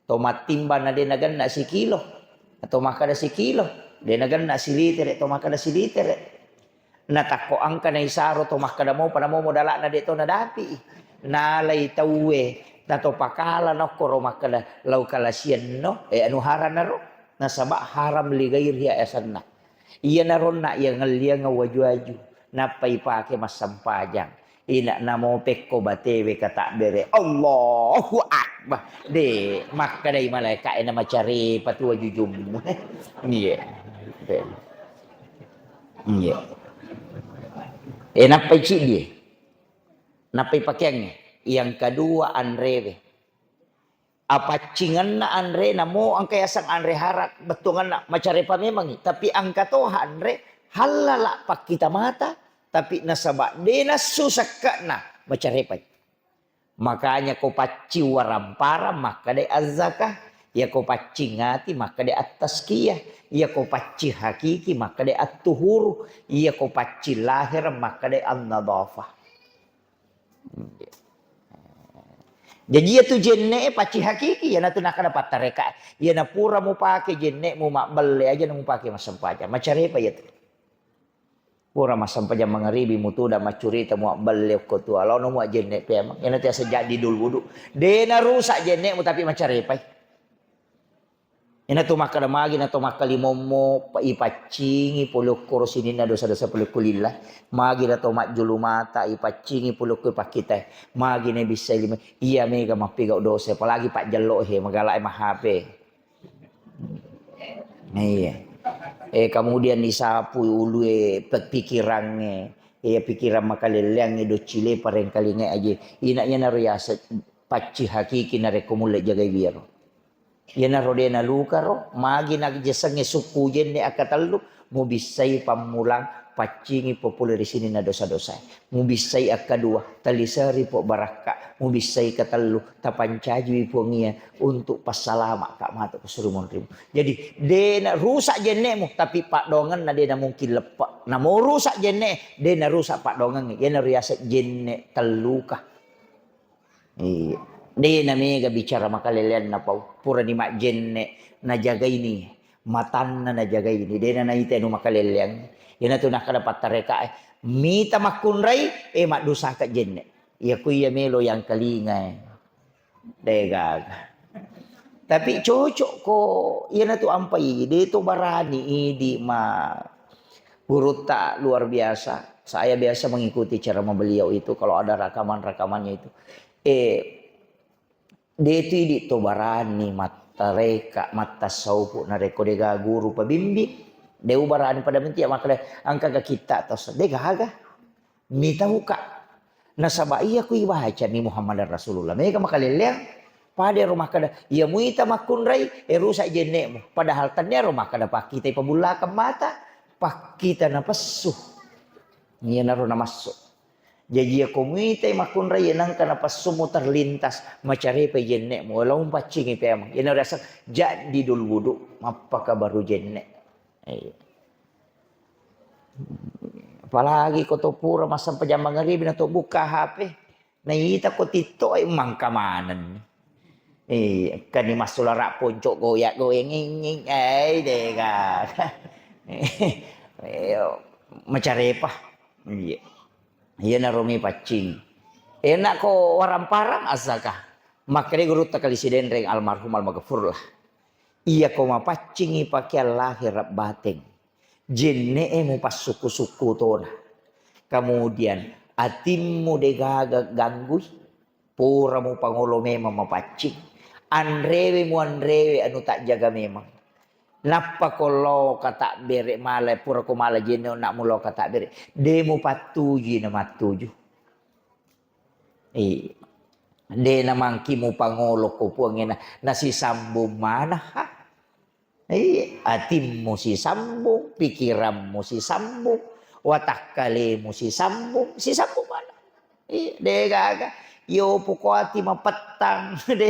to mattimbang na de nagenna sikilo, atau makkeda sikilo, de nagenna silitere, to makkeda silitere. Natakko engka naisaro to makkeda mopa namo modala'na de to nadapi. Nalai tauwe, nato pakala nokkoro makkeda lau kalasianno, e anu haranna ro. Nasaba haram li ghairiha asenna. Iyanaro na iya ngelliang waju-waju, nappa ipake massempajang. Ina namo pekko batewe katabbere, Allahu Akbar. De, makkedai malaika e na macarepa tu wajujummu. Iya. Iya. E, nappai ciddi. Nappai pakeangnge. Yang kedua, anrewe. Apaccingenna anre, namo engka yaseng anre haram, bettuangenna macarepa memangngi. Tapi engka toha anre, hallala pakkita mata, tapi nasaba de nassu sekke'na, macarepai. Makanya ko pacci waramparang, makkeda az-zakah. Iya ko pacci ngati, makkeda at-tazkiyah. Iya ko pacci hakiki, makkeda at-tuhuru. Iya ko pacci lahir, makkeda an-nadhafah. Jaji iyatu jenne e pacci hakiki, iyanatu nakkeda pattareka. Iyana pura mupake jenne'mu mabbelle aja na mupake massempajang. Macarepa iyatu. Pura massempajang mangaribi mutuda maccurita muabbelle okko tua. Laono muajjenne pemang. Ena tiasa jadi dul wudu. De narusak jenne'mu tapi macarepai. Ina tu makkeda magi na to makkalimommo, pa-, ipaccingi pole okkoro sininna dosa-dosa pole okko lilla. Magi na to majjulu mata, ipaccingi pole okko ipakkitai. Magi na bissai lima, iya mega mappigau dosa, apalagi pajjallo he, magala e mahape. Iya. Eh, kemudian isapu ulue pe-, pikirangnge, iya pikirang makalelleangnge doccile parengkalingai aje. Ina iyanaro yase pacci hakiki narekko mulle jagai wiro. Iyanaro de nalukaro, magi najesengnge sukku jenne akkatellu, mubissai pammulang paccingi popole ri sininna dosa-dosae. Mubissai akkadua, taliseri po barakka. Mubissai katellu, tapancajiwi Puang Iya untuk passalama'ka matu ko suri monrimu. Jadi, de na rusak jenne'mu, tapi paddoangenna de na mungkin leppe. Namo rusak jenne, de na rusak paddoangengnge. Iyanaro yaseng jenne telluka. Iya. De na mega bicara makaleleanna pau. Purani majjenne, najagaini. Matanna najagaini. De na naita anu makaleleang. Iyanatu nakkeda pattarekae, mita makkunrai, eh, maddusaka jenne. Iya ku iya melo yang kalinga, eh. De gaga. Tapi cocok ko, iyanatu ampai, de to barani idi ma gurutta luar biasa. Saya biasa mengikuti ceramah beliau itu kalau ada rakaman-rakamannya itu. Eh, de tu idi to barani mattareka, mattasaupu narekko de gaga guru pabimbing. De ubarani pada menti makkeda engka ga kitta to de gaga. Mitauka. Nasaba iya ku ibacani Muhammadar Rasulullah. Mega makalelleang. Pada ero makkeda, iya muita makkunrai, eh, rusak jenne'mu. Padahal tania ero makkeda pakkita ipabullakeng mata, pakkita napessu. Iyanaro namassu. Jaji iya ko muitai makkunrai, iya nangka napessumu terlintas, macarepai jenne'mu, walau paccingi pemeng. Iyanaro riaseng jadi dul wudu, mappakabaru jenne. Iya. Apalagi ko to pura massempajang mangaribi na to bukka H P. Naita ko TikTok e mangka maneng. Eh, kani massulara ponco goyak goyang nging nging. Eh, dega. Eh, macarepa. Iya. Iya naro mi paccing. Enak ko warang-parang asaka. Makkeda gurutta kali Sidenreng almarhum almaghfurlah. Iya ko mapaccingi pakeang lahir bateng. Jenne'e mupassukku-sukku tona. Kemudian atimmu degaga ganggui, pura mupangolo memang mapaccing. Anrewe muanrewe anu tajjaga memang. Nappa ko lao katabbere mala, pura ko mala jenne onna mulo katabbere. De mupattujui na mattuju. Eh, de namangki mupangolo ko puangena, nasisambung mana, ha? Iya, atimmu sisambung, pikiranmu sisambung, watakkalemu sisambung, sisambung mana? Iya, de gaga. Yo poko ati mapettang. De,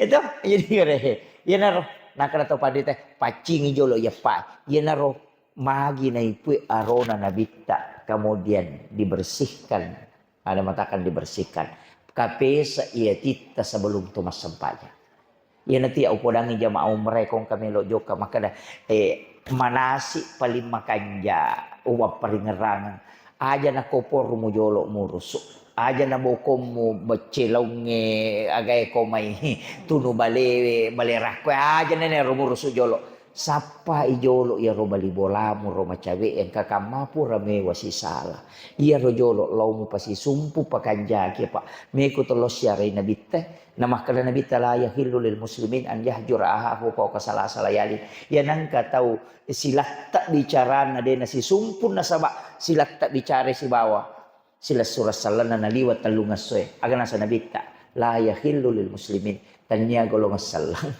itu, jadi kare. Iyanaro, nakara to pandita, paccingi jolo iya pa. Iyanaro, magi naipui arona nabitta, kemudian dibersihkan. Ada matakan dibersihkan. Kapesa iya titta sebelum to massempajang. Iyanatu iya upodangi jamaah umrah e kong kamelo jokka makkeda, eh, manasi paling makanja uwapparingerangeng. Aja na kopormu jolo murusu. Aja na bokommu becce laungnge agae komai tunu balewe, bale rakkoe. Aja na nero murusu jolo. Sappai jolo iyaro bali bolamu ro macawe engka kamma pura mewa sisala. Iyaro jolo lao mupasisumpu pakanjaki, Pak. Meko to lao siarai Nabitta. Namakkeda Nabitta, "La yahillu lil muslimin an yahjura ahahu fauqa salasa layalin." Iya nangka tau silatta bicarana de nasisumpu nasaba silatta bicara sibawa silessureng sellenna naliwa tellungessoe. Aga nasa Nabitta, "La yahillu lil muslimin." Tania golongan selleng.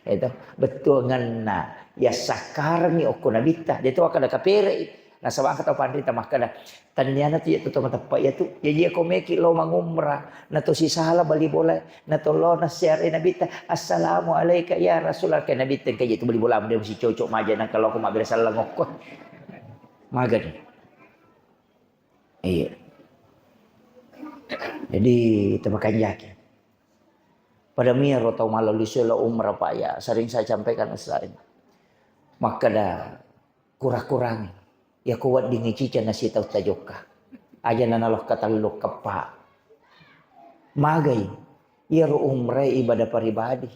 Itu bettuangenna yassakkarengngi okko Nabitta. De to akkeda kaperei. Nasaba engka tau panrita makkeda, "Taniana tu iya tu to mateppe iya tu." Jaji iya ko meki lao mangumrah, na to sisala bali bola, na to lao nassiare Nabitta, "Assalamu alaika ya Rasulullah." Ke Nabitta engka je tu bali bola, de musi cocok maja nangka lao ko mabbere selleng okko. Magani. Iya. Jadi, temakanjaki. Pada miro tau malolli selo umrah, Pak, ya, sering saya sampaikan, sering. Makkeda, kurang-kurangi. Iyako weddingngi ciceng nasitau tajokka. Aja nanalokka tellu keppa. Magai, iyaro umrah ibadah pribadi.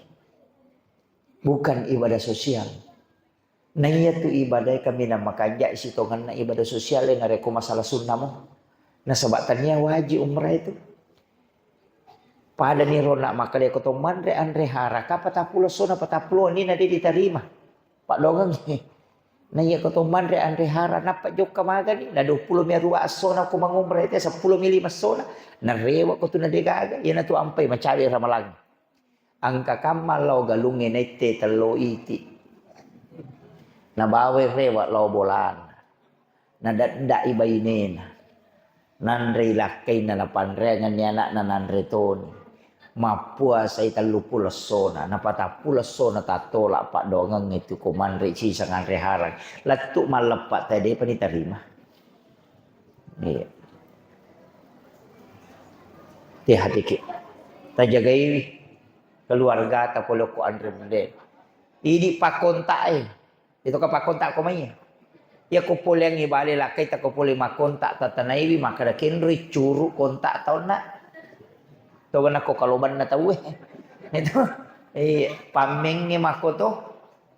Bukan ibadah sosial. Naiya tu ibadah kaminang makanja sitongenna ibadah sosial narekko masalah sunnamo. Nasaba tania wajib umrah itu. Padani rona makkeda ko to manre anre hara, ka patappulo essona, patappulo ni na de ditarima. Paddoangeng. Na iya ko to manre anre hara, nappa jokka magani, na duappulo mi arua essona ko mangumrah te, seppulo mi lima essona, na rewa ko tu na de gaga, iyana tu ampai macawe ramalang. Engka kamma lao galungnge naitte tello iti. Nabawa rewa lao bolana. Nadadda'i bainena. Nanrei lakkainna, napanreangenni ana'na nanre toni. Mappuasai telluppulo essona, napatappulo essona tattola paddoangeng itu ko manre siseng anre harang. Lettu malleppa tae depa nitarima. Iya. Hati-hatiki. Tajagaiwi keluargata pole ko anre munde. Idi pakkontak e. Itu ka pakkontak ko mai. Iya ko poleangngi bale lakkai ta ko pole makkontak tatanaiwi makkeda kenroi curu kontak taunna. Toba nakko kalobanna tauwe. Itu. Iya, pammengnge makko to.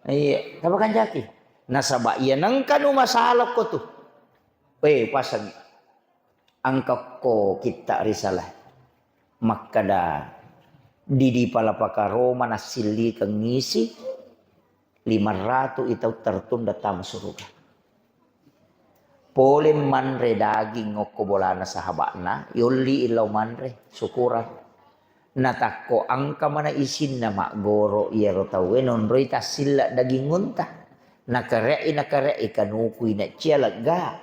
Iya, tapa kanjaki. Nasaba iya nengka nu masalah ko tu. Eh, pasang. Engka ko kitta risalah. Makkeda, Didi Pala Pakaroma nassillikeng isi lima ratu i tau tertunda tama suruga. Pole manre daging okko bolana sahaba'na, yolli illau manre, syukuran. Natakko engka mana isinna maggoro iyaro tauwe nonroi tassilla daging unta. Nakare'i, nakare'i, kanukui naccia lega.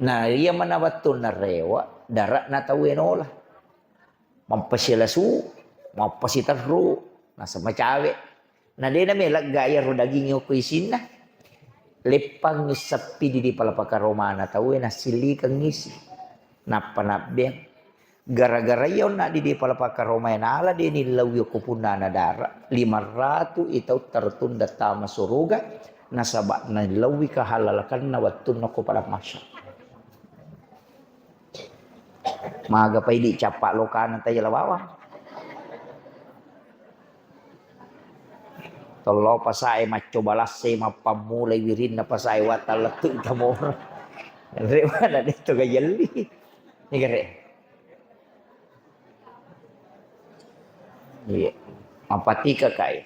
Na iya mana wettunna rewa, dara'na tauwe nola. Mappasilasu, mappasiterru, nasaba macawe. Na de name lega iyaro daging okko isinna. Leppangngi seppi Didi Pala Pakaromana tauwe nassillikeng isi. Nappa nabbeang. Gara-gara iya onna Didi Pala Pakaromae nala de nillaui okko punnana dara, lima ratu i tau tertunda tama suruga, nasaba nillaui kahallalakenna wettunna ko padang mahsyar. Maga pa idi cappa lokana tayala bawang. Tollo pasae maccoba lasse mappammulai wirinna pasae watallettu tamoro. Re mana de to gajelli. Ni gare. Iya. Mapatika kai.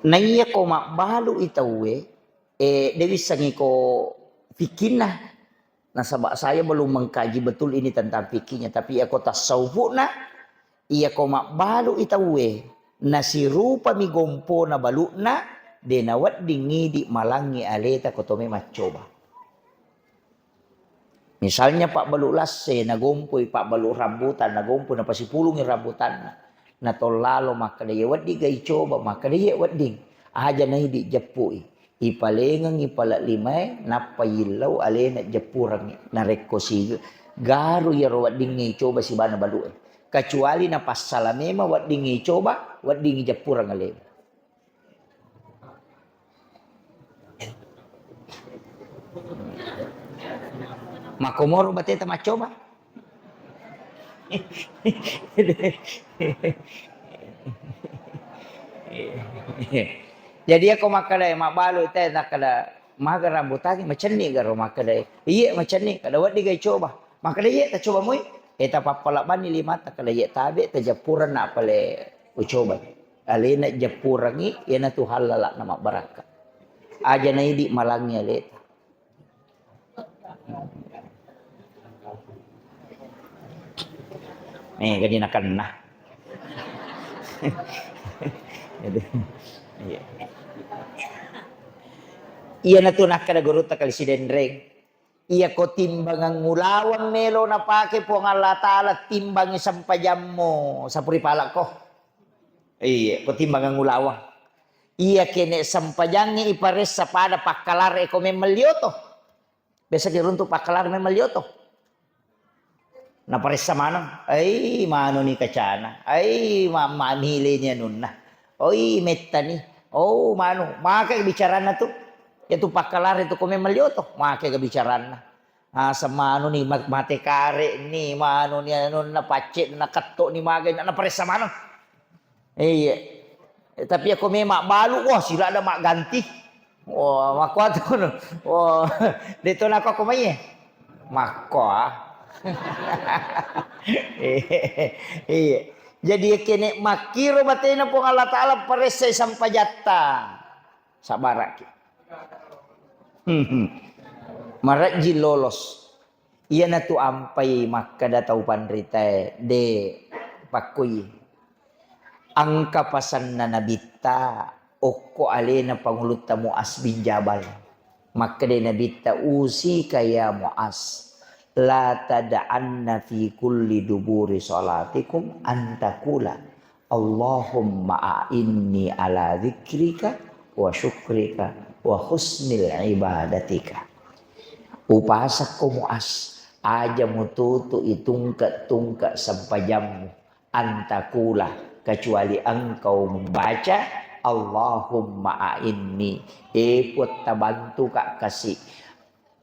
Naiya ko mabbalu i tauwe, eh, de wissengi ko fikkinna. Nasaba saya belum mengkaji betul ini tentang fikihnya, tapi iya ko tasawufna, iya ko mabbalu i tauwe, nasirupami gompona balukna, de nawedding idi malangngi aleta ko tome maccoba. Misalnya pabbalu lasse, nagompoi pabbalu rambutan, nagompoi napasipulungi rambutanna. Natollalo makkeda, "Iya wedding ga icoba?" Makkeda, "Iya wedding." Aja naidi jeppui. Ipalengengngi pale limae, nappa yillau alena jeppurengngi. Narekko si garu iyaro weddingnge icoba sibana balu'e. Kecuali napassala memang weddingnge icoba, weddingngi jeppureng alena. Makkomoro bateta maccoba. Jadi, iya ko makkeda, mabbalu te, nakkeda, "Maga rambutangnge, macenni garo?" Makkeda, "Iye, macenni." Kada, "Wedding ga icoba?" Makkeda, "Iye, tacoba moi." E, tapappala banni limata, kada, "Iye, tabe, tajeppureng, na pale ucoba." Alena jeppurengngi, iyanatu hallala na mabbarakka. Aja naidi malangngi aleta. Eh, gadi nakenna. Jadi, iya. Iyanatu nakkeda gurutta kali Sidenreng. Iya ko timbangan ulaweng melo napake Puang Allah Ta'ala, timbangi sempajammu sapuri palakko. Iya, ko timbangan ulaweng. Iya kene sempajangnge iparessa pada pakkalar eko memang lioto. Biasa ki runtu pakkalar memang lioto. Naparessa maneng, "Ai, manu ni kacana. Ai, ma-, mamile ni anunna. Oi, metta ni. Oh, manu." Maka bicarana tu. Iyatu pakkalare tu ko memang lioto, make ga bicaranna. Aseng manuni, ma-, mate kare'ni, manuni anunna, pacce'na, ketto'ni, magai, na-, naparessa maneng. Iya. Tapi ako memang balu, wah, sila ada magganti. Wah, makkuatu no. Wah, de to nako ako mai. Makko, ah. Iya. Jadi kene makkiro batena Puang Allah Ta'ala paressai sampajatta. Sabbaraki. Hmm, hmm. Marejji lolos. Iyanatu ampai makkeda tau panritae, de pakkui. Engka pasanna Nabitta okko alena Pangulutta Muaz bin Jabal. Makkeda Nabitta, "Usika ya Muaz, la tada'anna fi kulli duburi salatikum an taqula, Allahumma a'inni ala dzikrika wa syukrika wa husnil ibadatika." Upasakko Muaz, aja mututu itungke-tungke sempajammu, an taqula, kecuali engkau membaca, Allahumma a'inni, e Puang, tabantuka kasi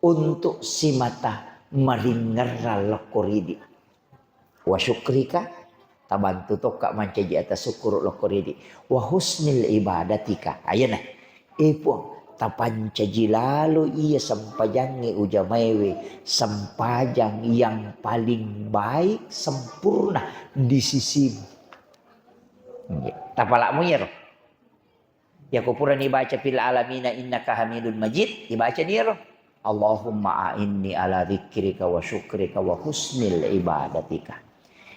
untuk simata maringerrang lokko ridi. Wa syukrika, tabantu tokka mancaji atas syukur lokko ridi. Wa husnil ibadatika. Ayana, e Puang, tapancaji lalo iya sempajangnge ujamaewe, sempajang yang paling baik, sempurna di sisimu. Tapalakmu iyaro. Yako purani baca fil alamina innaka hamidun majid, ibacani iyaro. Allahumma a'inni ala dzikrika wa syukrika wa husnil ibadatika.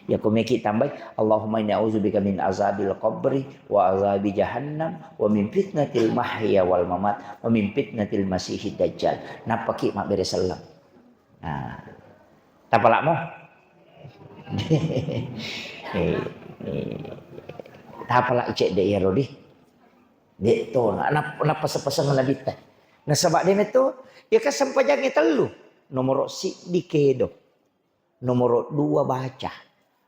Yako meki tambai, Allahumma inni a'udzubika min azabil qabri wa azabi jahannam wa min fitnatil mahya wal mamat wa min fitnatil masihid dajjal. Nappaki mabbere selleng. Nah. Tapalakmo? Eh, eh. Tapalak cedde iyaro di. De'to na, na, napaseng-paseng Nabitta. Nasaba de metto, iya kan sempajangnge tellu. Nomoro siddi kedo, nomoro dua baca,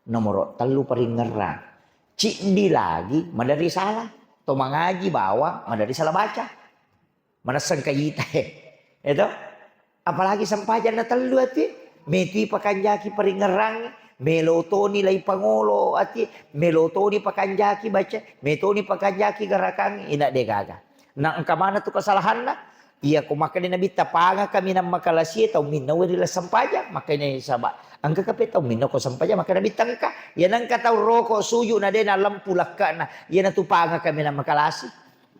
nomoro tellu paringerrang. Ciddi lagi maderi salah. To mangaji bawang maderi salah baca. Manesseng kajita, eh. Eto? Apalagi sempajang na tellu ati, metui pakanjaki paringerrang, melo toni lai pangolo ati, melo toni pakanjaki baca, metoni pakanjaki garakang, ina de gaga. Na engka mana tu kesalahanna? Iya ko makkeda Nabitta, panga kaminang makalasie tau minna weri la sempajang, makkeda saba. Engka kape tau minna ko sempajang, makkeda Nabitta engka. Iya nengka tau roko suju na de na lempu lakkana, iya na tu panga kaminang makalasi.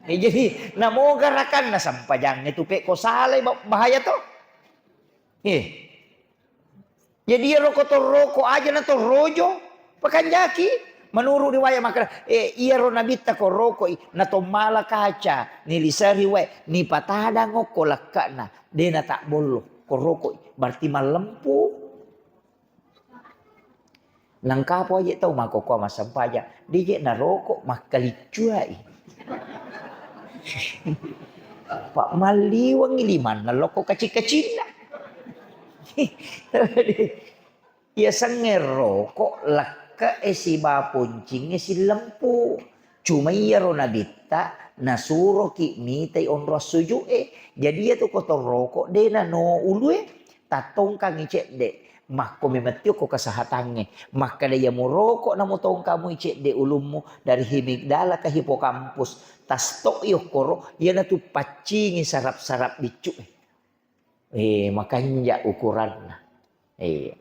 Eh, jadi, namoga rakanna sempajangnge tu, pekko salai ba-, bahaya to. Eh. Jadi, iyaro ko torroko aja na torrojo, pakanjaki. Menurut riwayat makkeda, eh, iyaro Nabitta ko rokoi, na tommala kaca, niliseri wae, nipatadang okko lekkana, de na tabbollo, ko rokoi, berarti mallempu. Nangkapo aje tau makkokkoe massempajang, de je naroko makkaliccuai. Pa malliwengngi limanna lokko kacing-kacinna. Iya sengnge roko lekke'e siba poncingnge sillempu. Cuma iyaro Nabitta nasuroki mitai onrong suju'e. Jadi iyatu ko torroko de nano ulue, tattongkangi cedde. Makko memettio ko kesehatangnge. Makkeda iya muroko na mutongkamui cedde ulummu dari himigdala ke hipokampus. Tasto'i okkoro, iyanatu paccingi sarap-sarap biccu'e. Eh, makanja ukuranna. Eh.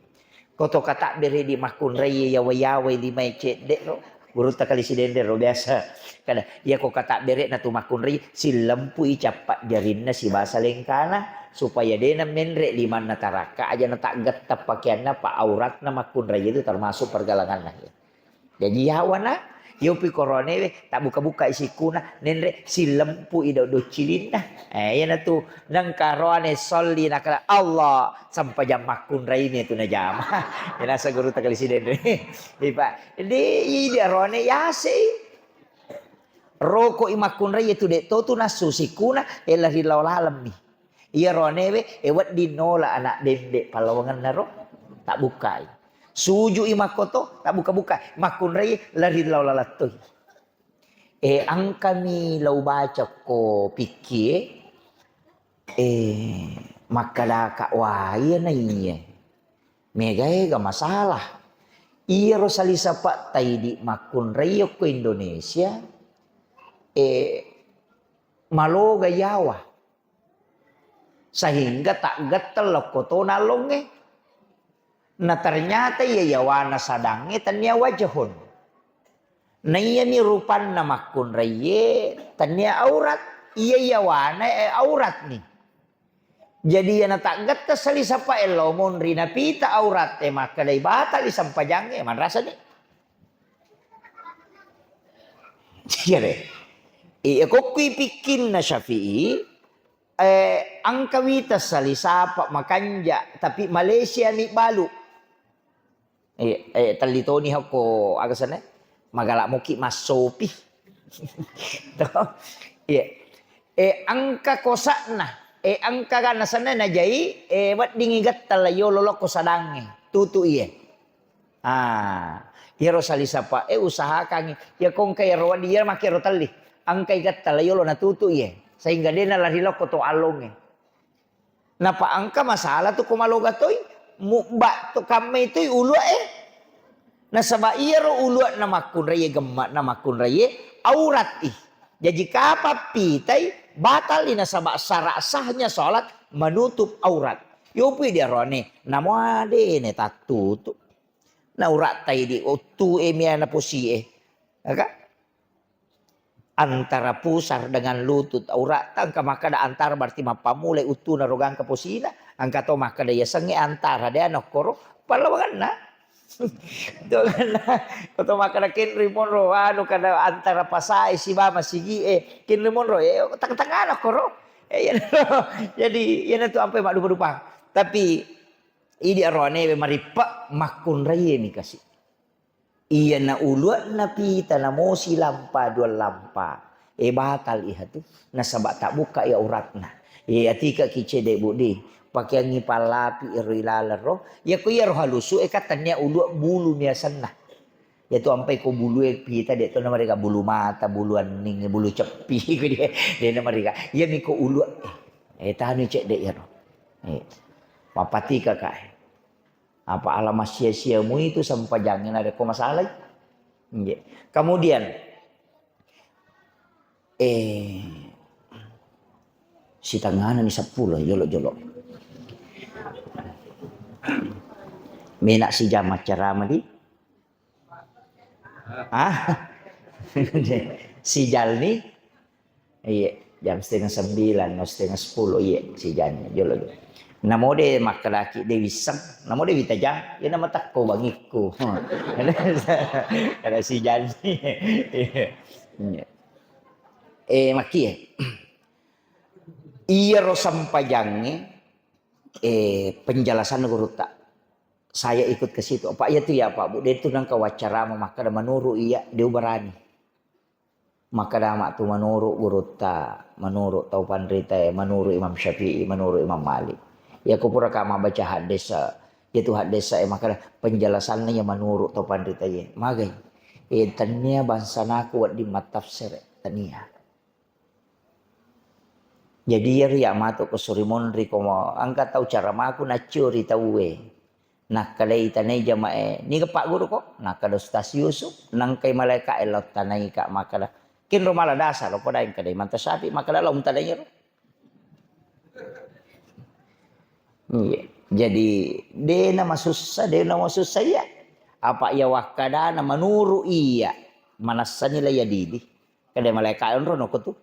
Ko to katabbere di makkunrai yawa-yawai limae cedde ro. Gurutta Kali Sidenreng ro biasa. Kada, iya ko katabbere na tu makkunrai, sillempui cappa jarinna sibasa lengkana, supaya dena menre limanna tarakka aja na taggetta pakeanna, pa auratna makkunrai itu termasuk pergelanganna. Jaji yawana, yopi koronewe, tabbuka-buka isikkuna, nenre sillempu i doddo cilinna. Eh, iyanatu nengka roane solli nakala Allah, sempajang makkunraimi tu najama. Inasa guru takali sidende. Ipa, di, idi arone yase. Roko i makkunrai tu de to tu nasu sikkuna, ella ri lao lalemmi. Iya ronewe, e wedding nola anak bembe pallawangenna ro. Tabbukai. Sujui makkoto, tabbuka-buka. Makkunrai lari lao lalattoi. E, engkami lao baca ko pikkie, Eh, makkadaka, "Wah, iya na iya. Mega-ega masalah." Iyaro salisapatta idi makkunrai okko Indonesia, eh, maloga yawa. Sehingga taggetteng lokko tona allongnge. Na ternyata iya yawana sadangnge tennia wajhun. Na iyami rupanna makkunraiye tennia aurat, iya yawana, eh, auratni. Jadi iyana taggetta salisapa ello monri napita aurat, eh, makkedai batali sempajangnge, manrasani. Iya deh. Iya, kokkui pikkinna Syafi'i, eh, engka wita salisapa makanja, tapi Malaysia mi balu. Eh, eh, telli toni hokko, aga sana? Magala moki massopi. Toh? Iya. Eh, engka kosakna. Eh, engka ga nasana najai, eh, weddingi gatta la yolo lokko sadangnge. Tutu iye. Ah, iyaro salisapa, eh, usahakangi. Iya kongka iyaro wedding, iya makkero telli. Engkai gatta la yolo natutu iye. Sehingga dena lari lokko to allongnge. Napa engka masalah tu ko maloga toi, mubba to kammai toi ulu'e. Nasaba iyaro ulu'na makkunraie, gemma'na makkunraie, aurat i. Jaji kapang pitai, batal i nasaba syarat sahnya salat menutup aurat. Yopi diarone, namo adene tattutu. Na aurat tai di uttu e miana posi e. Aka? Antara pusar dengan lutut, auratta engka makkeda antara berarti mappammulai uttuna ro gangka posina, engka to makkeda yasengnge antara, de' nokkoro pallawangenna. Dogenna, ko to makkeda kenri monro, anu, kada antara pasae siba masigie, kenri monro, eh, teng-tengana koro. Eh, iya, jadi, iyana tu ampai maddupa-dupang. Tapi, idi aroane marippe makkunraie mi kasi. Iyana ulu'na pita namosi lampa, dua lampa. E, batal ihatu. Nasaba tabbukka i auratna. E, atika ki cede budi. Pakeangngi pallapi ero ilaleng ro. Iya ko iyaro halusu e, kan tennia ulu bulu miasenna. Iya tu ampai ko bulu e pita de' to namarega bulu mata, bulu anning, bulu ceppi ko dia. De' namarega. Iya mi ko ulu e. E, tanu cedde iyaro. E, mapatika ka e. Apa ala massia-siamu itu sempajangnge narekko masalai? Nggih. Kemudian, eh, sitengana ni seppulo, jolo-jolo. Mena sijam maccarama di? Ah? Sijal ni? Iya, jam setengah sembilan, no, setengah sepuluh, iya, sijannya, jolo, jolo. Namo de makkedaki de wisseng, namo de witajang, iya namatekko bangikku. Kada sijanni. Iya. Eh, makkie. Iyaro sempajangnge, eh, penjelasan gurutta. Saya ikut ke situ. Apa iya tu ya, Pak Bu? De tu nengka waccarama makkeda menurut iya, de ubarani. Makkeda matu menurut gurutta, menurut tau panritae, menurut Imam Syafi'i, menurut Imam Malik. Iya ko pura ka mabbaca haddesa, iya tu haddesa e makkeda penjelasanna iya menurut tau panritae. Magai? E, tennia bangsanaku wedding mattafsir, tennia. Jadi iyaro iya matu ko suri monri ko mo, engka tau caramaku naccio ri tauwe. Nakkedai tanai jama'e, "Niga Pak Guru ko?" Nakkeda Ustaz Yusuf, nangkai malaika'e lao tanaika makkeda, "Kenro mala dasar lo, poda engka dai manta sapi," makkeda lao mutanai ro. Iya. Jadi, dena masussa, dena masussa iya. Apa iya wakkadana menurut iya, manessani la iya didi. Kada malaika onro no ko tu.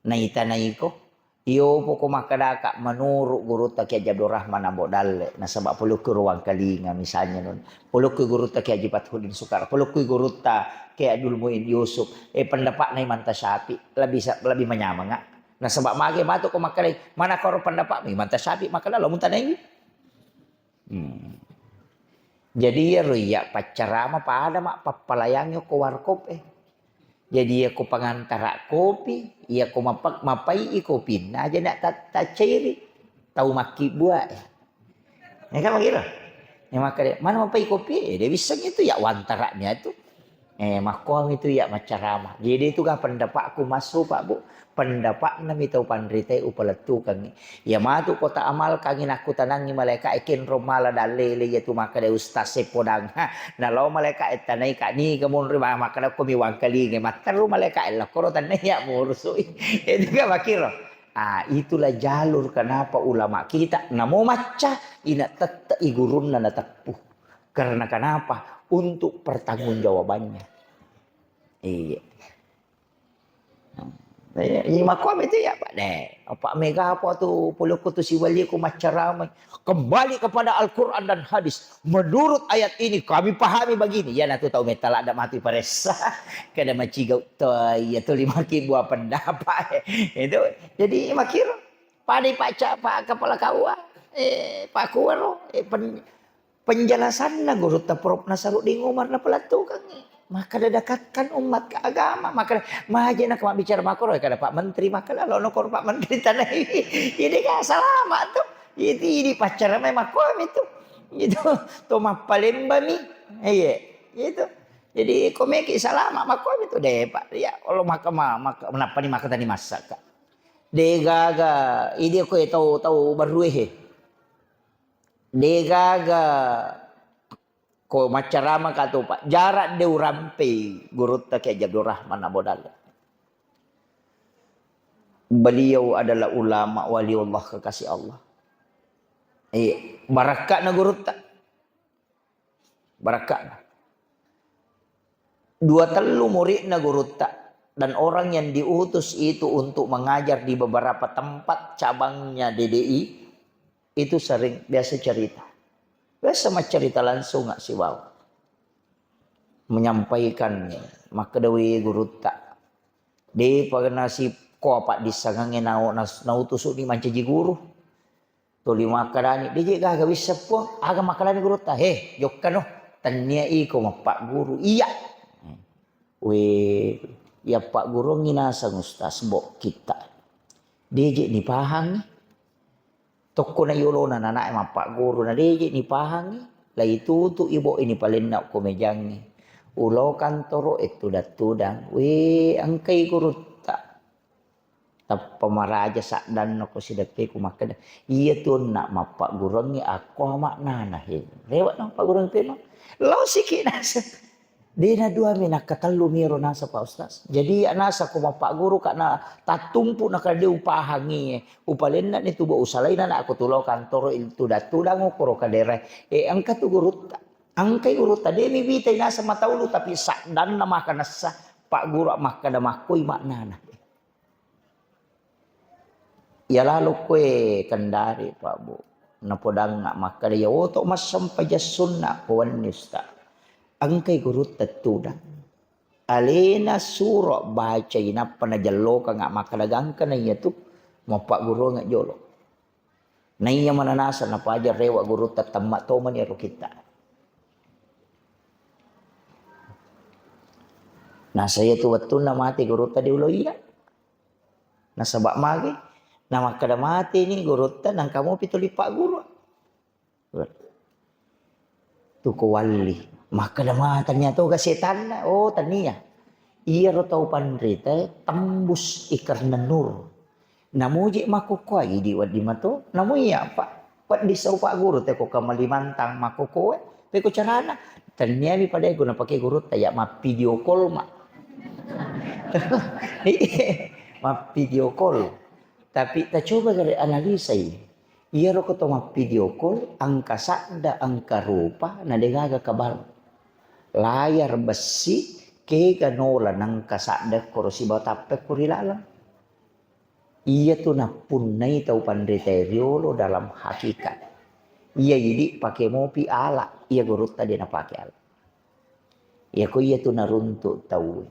Naita naiko. Iyo poko makkedaka menurut gurutta Kiai Haji Abdul Rahman Ambo Dalle, nasaba polokki ruang kalinga misalnya non. Polokki gurutta Kiai Haji Fathuddin Sukara, polokki gurutta Kiai Abdul Muin Yusuf. Eh, pendapatna Imam Tasyafi lebih sa-, lebih manyamanga. Nasaba mage matu ko makkedai, mana koro pendapatmu Imam Tasyafi, makkeda lo mutanai. Hmm. Jadi iyaro iya paccarama pada ma pappalayangi ko warkop e. Jadi iya ko pangantara kopi, iya ko mapa-, mapai i kopinna aja nak ta-, tacairi tau makkibbua e. Ya kan begitu? Ya makkeda, "Mana mapai kopi?" Eh, dia bisa gitu ya wantaranya itu. Eh, makkuami tu iya maccarama. Jadi itu ga pendapatku massu, Pak, Bu. Pendapatna mi tau panritae upalettukangngi. Iya matu ko ta amalkangngi nakkutanangngi malaika e kenro mala dallele iya tu makkeda ustaz e podang. Ha, nalao malaika e tanai ka ni kemunri ma-, makkeda ko mi wangkalinge matteru malaika e lakkoro tanai iya murusui. Itu ga makiro. Ah, itulah jalur kenapa ulama kita namo macca ina tette i gurunna nateppu. Karena kenapa? Untuk pertanggungjawabannya. Iya. Iya, iya, makkuami tu iya, Pak. Deh, apa mega apa tu polokku tu siwaliku maccaramai. Kembali kepada Al-Quran dan hadis. Menurut ayat ini kami pahami begini. Ya, natu tau metala ada mati paressa. Kada macigau to, iya tu lima ribu pendapat. Itu. Jadi makiro. Pada Pak Ca-, Pak Kepala K U A. Eh, Pak Kuwaro. Eh, pen-, Penjelasanna gurutta Prof Nasaruddin Umar napalettukengngi. Makkeda dakakkan ummat ke agama, makkeda maje na mabbicara makkoro, kada Pak Menteri, makkeda lo nokoro Pak Menteri tanai. Ini kan salama tu. Ini, ini pacara mai makkomi tu. Itu to mappalemba mi. Iya, itu. Jadi komeki salama makkomi tu deh Pak. Ya Allah maka ma-, maka menapa ni maka tadi masak. Degaga ini ko tau tau baru eh. Degaga ko maccarama ka tu, Pak. Jarak de urampei gurutta Kiai Abdul Rahman Abu Dalla. Beliau adalah ulama waliullah kekasih Allah. Eh, barakka'na gurutta. Barakka'na. Dua tellu muridna gurutta dan orang yang diutus itu untuk mengajar di beberapa tempat cabangnya D D I, itu sering biasa cerita. Biasa maccarita langsung nggak sibawa. Menyampaikan, makkeda we gurutta. Depa nasi ko apa dissangangnge nau-, nas-, nautusuni mancaji guru. Tuli makkedani, "Deje gaga wisseng, Puang." Aga makkedani gurutta, "He, jokkano, tennia iko mappagguru." Iya. We, iya pagguruangngi naseng Ustaz, bo kitta. Deje nipahangngi. Tokko na yolona nanae mappagguru, na deje nipahangngi. Lai tutu ibo ini palenna ko mejangngi. Ulo kantoro e tudang-tudang. We, engkai gurutta. Tappa maraja saddanna ko sideppeku makkeda, "Iya tu onna mappagguruangngi akko maknana he." Rewa na mappagguruang pema. Lao siki naseng. De na dua mi nakkatellu miro naseng Pak Ustaz. Jadi ya naseng ko mappagguru ka na tattumpu na kada upahangi. Upalenna ni tuba usalaina na aku tulo kantoro il tudang-tudang ukuro kadere. E engka tu gurutta. Engkai gurutta de mi witai naseng mataulu tapi saddanna maka nassa Pak Guru makkeda makkoi maknana. Iya lalo koe Kendari, Pak, Bu. Napodangnga makkeda, "Iya woto massempajang sunna ko wenni, Ustaz." Engkai gurutta tudang. Alena suro bacai nappa najellokangnga makkeda gangka na iya tu mappagguruangnga jolo. Naiya mana naseng napaja rewa gurutta temma tomani ero kitta. Nasaba iya tu wettunna mate gurutta de ulo iya. Nasaba magi? Namakkeda mateni gurutta, nangka mopi tuli pagguru. Tuko walli. Makkeda ma tania toga setanna? Oh, tania. Iyaro tau panritae tembus ikarna nur. Namuji makkukkoe, idi wedding mato. Namu iya, Pak. Wedding sau pagguru te ko Kalimantan makkukkoe. Peko carana. Taniami pada guna pake gurutta ya mappidio call ma. Mappidio call. Tapi tacoba gare analisai. Iyaro ko to mappidio call, engka sadda, engka rupa, na degaga kabal. Layar bessi, kega nola nengka sadda koro sibawa tappe ko ri laleng. Iya tu nappunnai tau panritae riolo dalam hakikat. Iya idi pake mopi ala, iya gurutta de napake ala. Iya ko iya tu naruntuk tau.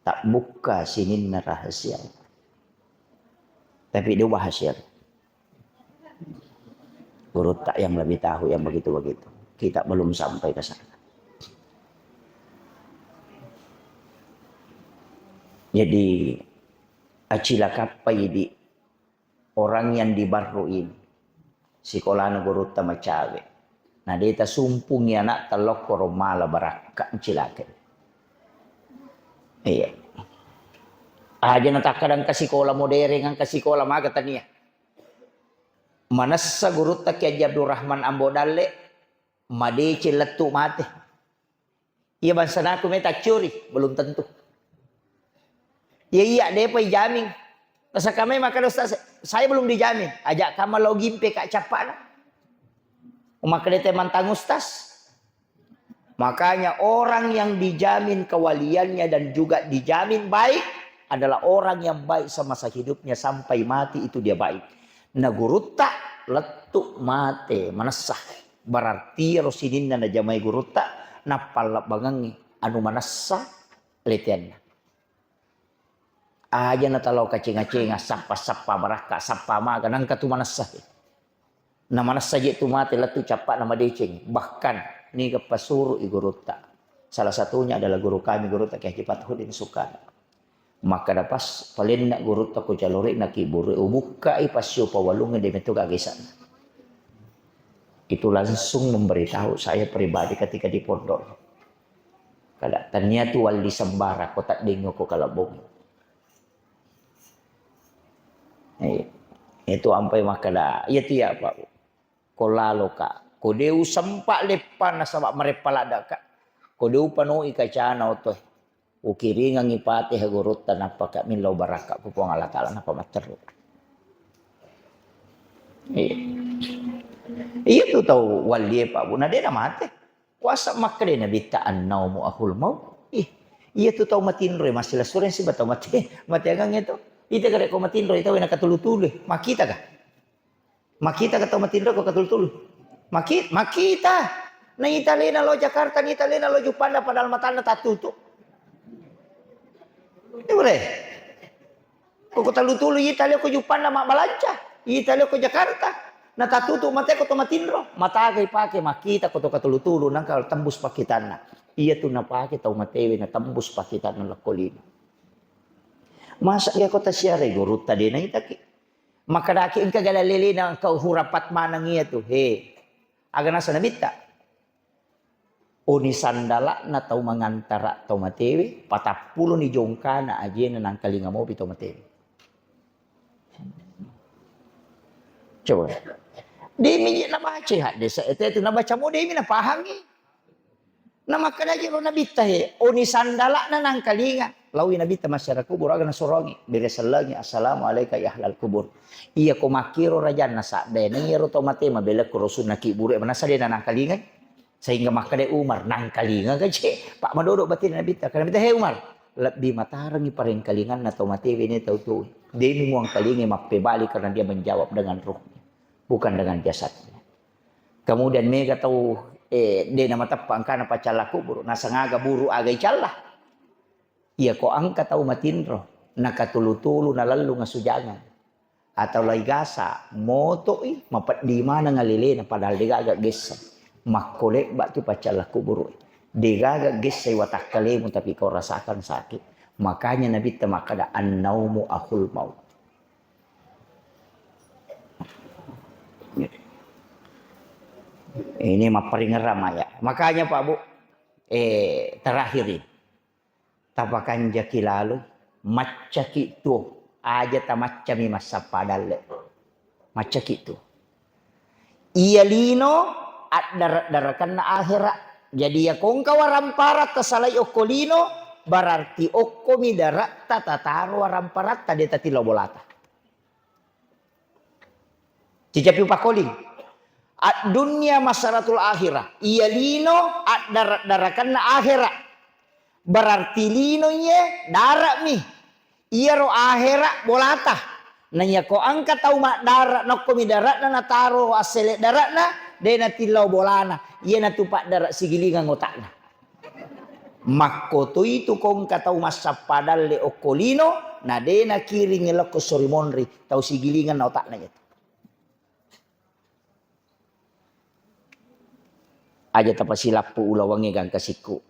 Tabbukka sininna rahasia. Tapi dia bahas ya. Gurutta yang lebih tahu yang begitu-begitu. Kita belum sampai ke sana. Jadi, acilakappai di orang yang di Barru ini. Sikolana gurutta macawe. Na de tasumpungi anakta lokkoro mala barakka cilaka. Iya. Aja natakkadang ka sikola modern, engka sikola maga tania. Manessa gurutta Kiai Haji Abdurrahman Ambo Dalle, madeceng lettu mate. Iya bangsanaku mai taccuri, belum tentu. Iya, iya, depa ijamin. Nasaka mai makkeda, "Ustaz, saya belum dijamin." Ajak kama lao gimpe ka cappana. Makkeda te mantang ustaz. Makanya orang yang dijamin kewaliannya dan juga dijamin baik adalah orang yang baik semasa hidupnya sampai mati itu dia baik. Na gurutta lettu mate manessa. Berarti ro sininna najamai gurutta, nappallebbangengngi anu manessa leteanna. Aja natalao kaceng-kacenga, sappa-sappa barakka, sappa maga, nangka tu manessa. Na manessa je tu mate lettu cappana madeceng. Bahkan niga pasuru'i gurutta. Salah satunya adalah guru kami, gurutta Kiai Haji Fathuddin Sukana. Makkeda pas palenna gurutta ko calore na kiburu, ubukkai passio pawalung de meto gaga isanna. Itu langsung memberitahu saya pribadi ketika di pondok. Kada tania tu walli sembara ko taddingo ko kalabong. Eh, itu ampai makkeda, iya tu ya Pak. Ko lalo ka, ko de usempa leppa nasaba mareppa ladda ka. Ko de upanoi kacana oto. Ukiringangngi Fatihah gurutta, nappa ka millau barakka ku Puang Allah Taala, nappa matteru. Iya. Iya tu tau wallie Pak Bu, na de na mate. Kuasa makkeda Nabitta, "Annaumu ahul maut." Ih, iya tu tau matinro, masih lesureng siba tau mate, mateangang itu. Ita kare ko matinro, ita wena katulu-tulu. Makita ka? Makita ka tau matinro ko katulu-tulu? Maki-, makita. Na ita lena lo Jakarta, na ita lena lo Juppanda, padahal matanna tattutu. Ure. Ko, ko talutulu ita leo ko Juppanda mabbalanca, ita leo ko Jakarta. Na tatutu mate ko to matinro, mataga ipake makita ko to katulutulu, nangka tembus pakitanna. Iya tu napake tau matewe na tembus pakitanna lokko lino. Masa iya ko tasiarai gurutta de naitaki. Makadaki engka gala lelena engka hurapat maneng iya tu. He. Aga nasa nabitta. Oni sandala'na tau mangantara tau matewe, patappuloni jongkana ajena nangkalinga mopi tau matewe. Coba. Demi je nabaca hadis, eh, itu nabaca mo demi napahangi. Na makkeda jero nabitta he, oni sandala'na nangkalinga. Lawi nabitta masyarakat kubur aga nasurongi, bere sellengi, "Assalamu alaika ya ahlal kubur." Iya ko makkiro rajanna sadde, na iyaro tau mate mabelekku rasulna kiburu, manasa de na nangkalingai. Sehingga makkeda Umar, "Nangkalinga gaje." Pak madodo batin Nabitta. Kata Nabitta, "He Umar, lebbi matarengi parengkalinganna tau matewe ne tau tuwe. Demi muangkalingai mappebali karena dia menjawab dengan ruhnya, bukan dengan jasadnya." Kemudian mega tau, eh, de na mateppa engkana paccalla kuburu, nasengaga buru aga icalla. Iya ko engka tau matinro, nakatulu-tulu nalellung asujangan. Atau lai gasa, moto'i, mapeddi maneng alelena, padahal degaga gessa. Makko lebba tu paccalla kuburu. Degaga gessa watakkalemu, tapi kau rasakan sakit. Makanya Nabitta makkeda, "Annaumu ahul maut." Ini mapparingerang maya. Makanya Pak Bu, eh, terakhir ini. Tapakanjaki lalo, maccaki tuo, aja tamaccami massappa dalle. Maccaki tuo. Iya lino addare-darekenna ahera. Jadi iya kongka warampara tasalai okko lino, berarti okkomi dare'ta tataro waramparatta de tatillau bolata. Cicapi pakoling. Ad-dunya masaratul akhirah. Iya lino addara-darakanna akhera. Berarti lino iye dare'mi. Iyaro akhera bolata. Na iyako engka tau maddare nokkomi dare'na nataro assele dare'na, de natillau bolana. Iyanatu paddare sigilingang otakna. Makkotoitu ko engka tau massappa dalle okko lino, na de nakiringngi lokko sori monri, tau sigilingang na otakna iyatu. Aja tapasilappu ulawangnge gangka sikku.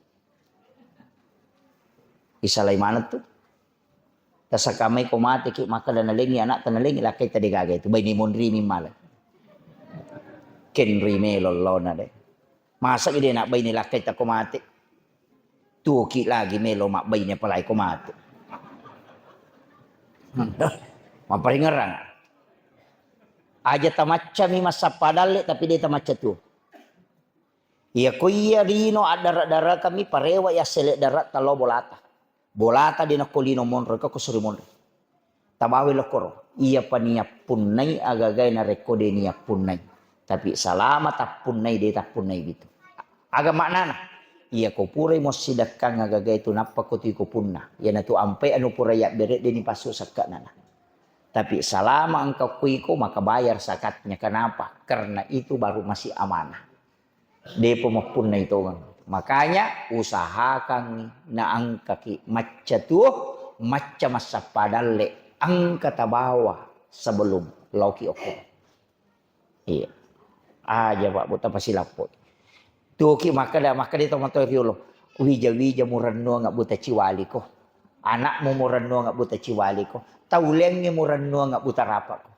Isalai maneng tu. Tasaka mai ko mateki makkeda nalengi anakta, nalengi lakkaita degaga itu, baine monrimi mala. Kenri melo lona de. Masagi de nabbaine lakkaita ko mate. Tuoki lagi melo mabbaine apalagi ko matu. Maparingerang. Aja tamaccami massappa dalle, tapi de tamacca tuo. Iya ko iya lino addara-dara kami parewa ya sele dara talo bolata. Bolata de nakko lino monro ko kusuri monro. Tabawe lokkoro. Iya pa niappunnai agagai narekko de niappunnai. Tapi salama tappunnai de tappunnai gitu. Aga maknana? Iya ko purai mossidekkang agagai tu nappa ko tui ko punna. Iyanatu ampai anu purai yabbere de ni passu sekka nana. Tapi salama engka kuiko maka bayar zakatnya. Kenapa? Karena itu baru masih amanah. Depo mappunnai tongeng. Makanya usahakan naengkaki macca tuo, macca massappa dalle, engka tabawa sebelum laoki okko. Iya. Aja Pak Bu tapasilappoi. Tuoki makkeda, makkeda to mato riolo. Wija-wija murennuang buta ciwaliko. Anakmu murennuang buta ciwaliko. Taulengnge murennuang buta rapako.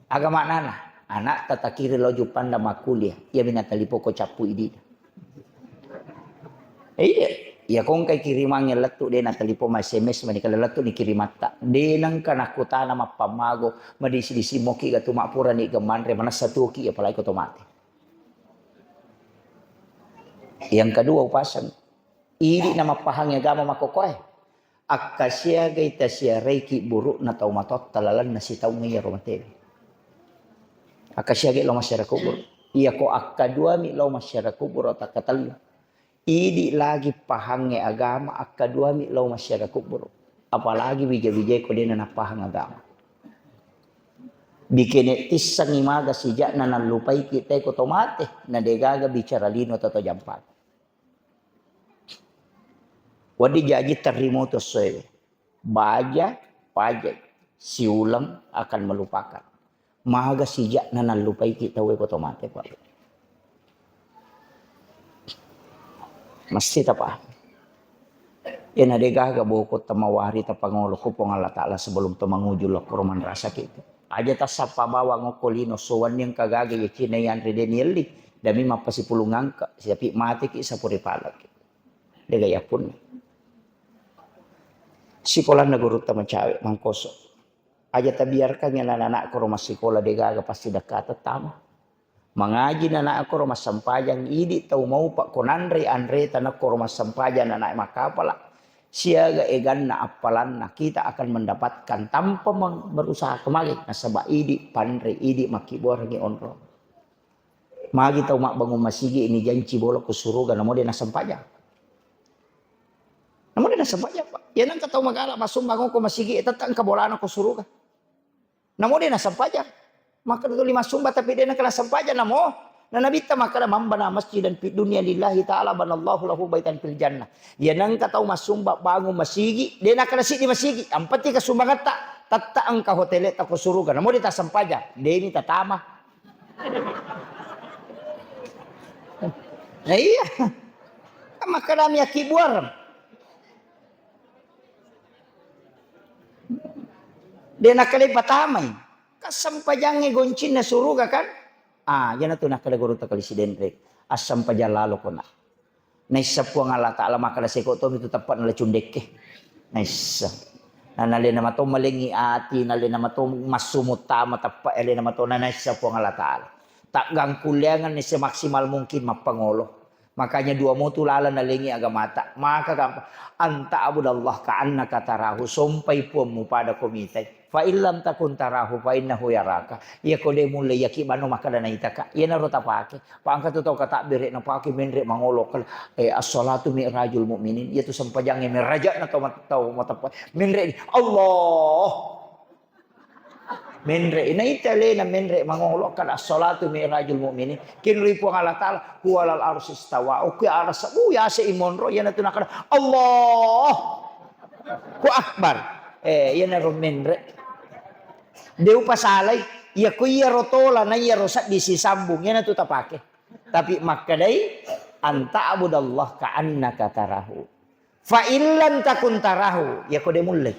Aga maknana? Anakta takiri lao Juppanda makkuliah, iyami natalipoko cappu idina. Iya, iya kongkai kirimangnge lettu de natalipoko ma S M S mani kala lettu ni kirimatta. De nengka nakkutana mappammago, madisi-disi moki gatu mappurani gemanre manessa tuoki apalagi ko to mate. Yang kedua upasang. Idi na mappahangi agama makkokkoe. Akkasiagai tasiaraiki burukna tau matotta lalenna sitaung iyaro matewe. Akkasiagai lao masyarakat kubur. Iyako akkaduami lao masyarakat kubur takkatellu. Idi lagi pahangnge agama akkaduami lao masyarakat kubur. Apalagi wija-wijai ko dena nappahang agama. Bikene tissangi maga sijakna nallupaiki teko to mate, na degaga bicara lino toto jampang. Wedding jaji terrimo tu essoewe. Baja, pajai. Siuleng akan melupakan. Maga sijakna nallupaiki tauwe ko to mate, Pak. Mesti tapaham. Ena degaga boko tamawari tapangolo ko Puang Allah Ta'ala sebelum to manguju lokko manrasaki. Aja tassappa bawang okko lino sowanni engka gaga ye cina yanre deni elli. Demi mappasipulung angka, siapi mateki sapuri palaki. Dega yappunna. Sikolanna gurutta macawe mangkoso. Aja tabiarkangngi anak-anakko ro massikola degaga pasti dekkata tama. Mangaji nanakko ro massempajang idi tau maupa ko nanre anreta nakko ro massempajang anak makkapala. Siaga eganna appalanna kita akan mendapatkan tanpa meng-, berusaha kemari nasaba idi panre idi makkibuarangi onrong. Magi tau mabbangung masigi ini janci bolo ko suruga namo de nasempajang. Namo de nasempajang, Pak. Ya nengka tau magala massumbang ko masigi tetta engka bolana ko suruga. Namo de nasempajang. Maka tuli massumbang tapi de nengka nasempajang namo. Na nabitta makkada man bana masjidan fid dunya lillahi ta'ala banallahu lahu baitan fil jannah. Ya nengka tau massumbang bangun masigi, de nengka nasidi masigi. Yang penting kesumbangatta tetta engka hoteletta ko suruga. Namo de tasempajang, deni tatama. Nah, iya. Kan makkadami akkibuareng. De nakkedai patamai. Kassempajangnge goncinna suruga kan? Ah, iyanatu nakkeda guru takali sidenre. Assempajang lalo kona. Naissa Puang Allah Ta'ala makkeda seko tomi tu teppa nala cundekke. Naissa. Na nalena mato malengi ati, nalena mato massu muttama teppa, alena mato na naissa Puang Allah Ta'ala. Taggangkulleangan naissa maksimal mungkin mappangolo. Makanya dua motu laleng nalengi agamata. Maka gampang. Anta abudallah ka annaka tarahu. Sompai puammu pada ko mitai. Fa illam takun tarahu fa innahu yaraka. Iya ko de mulle yaki bano makkeda naitaka. Iyanaro tapake. Pangka tu tau katabbere napake menre mangolo kala, eh, as-salatu mi'rajul mu'minin. Iyatu sempajangnge merajana tau mat-, tau mateppa. Menre ni, Allah. Menre, naita lena menre mangolo kala as-salatu mi'rajul mu'minin. Kinrui Puang Allah Ta'ala, huwalal arsistawa. Oke, arasa, uh, yase imonro, iyanatu nakada, Allah. Ku akbar. Eh, iyanaro menre. De upasalai, iya ko iyaro tola na iyaro seddi sisambung, iyanatu tapake. Tapi makkedai, anta abudallah ka annaka tarahu. Fa illam takun tarahu, iya ko de mullei.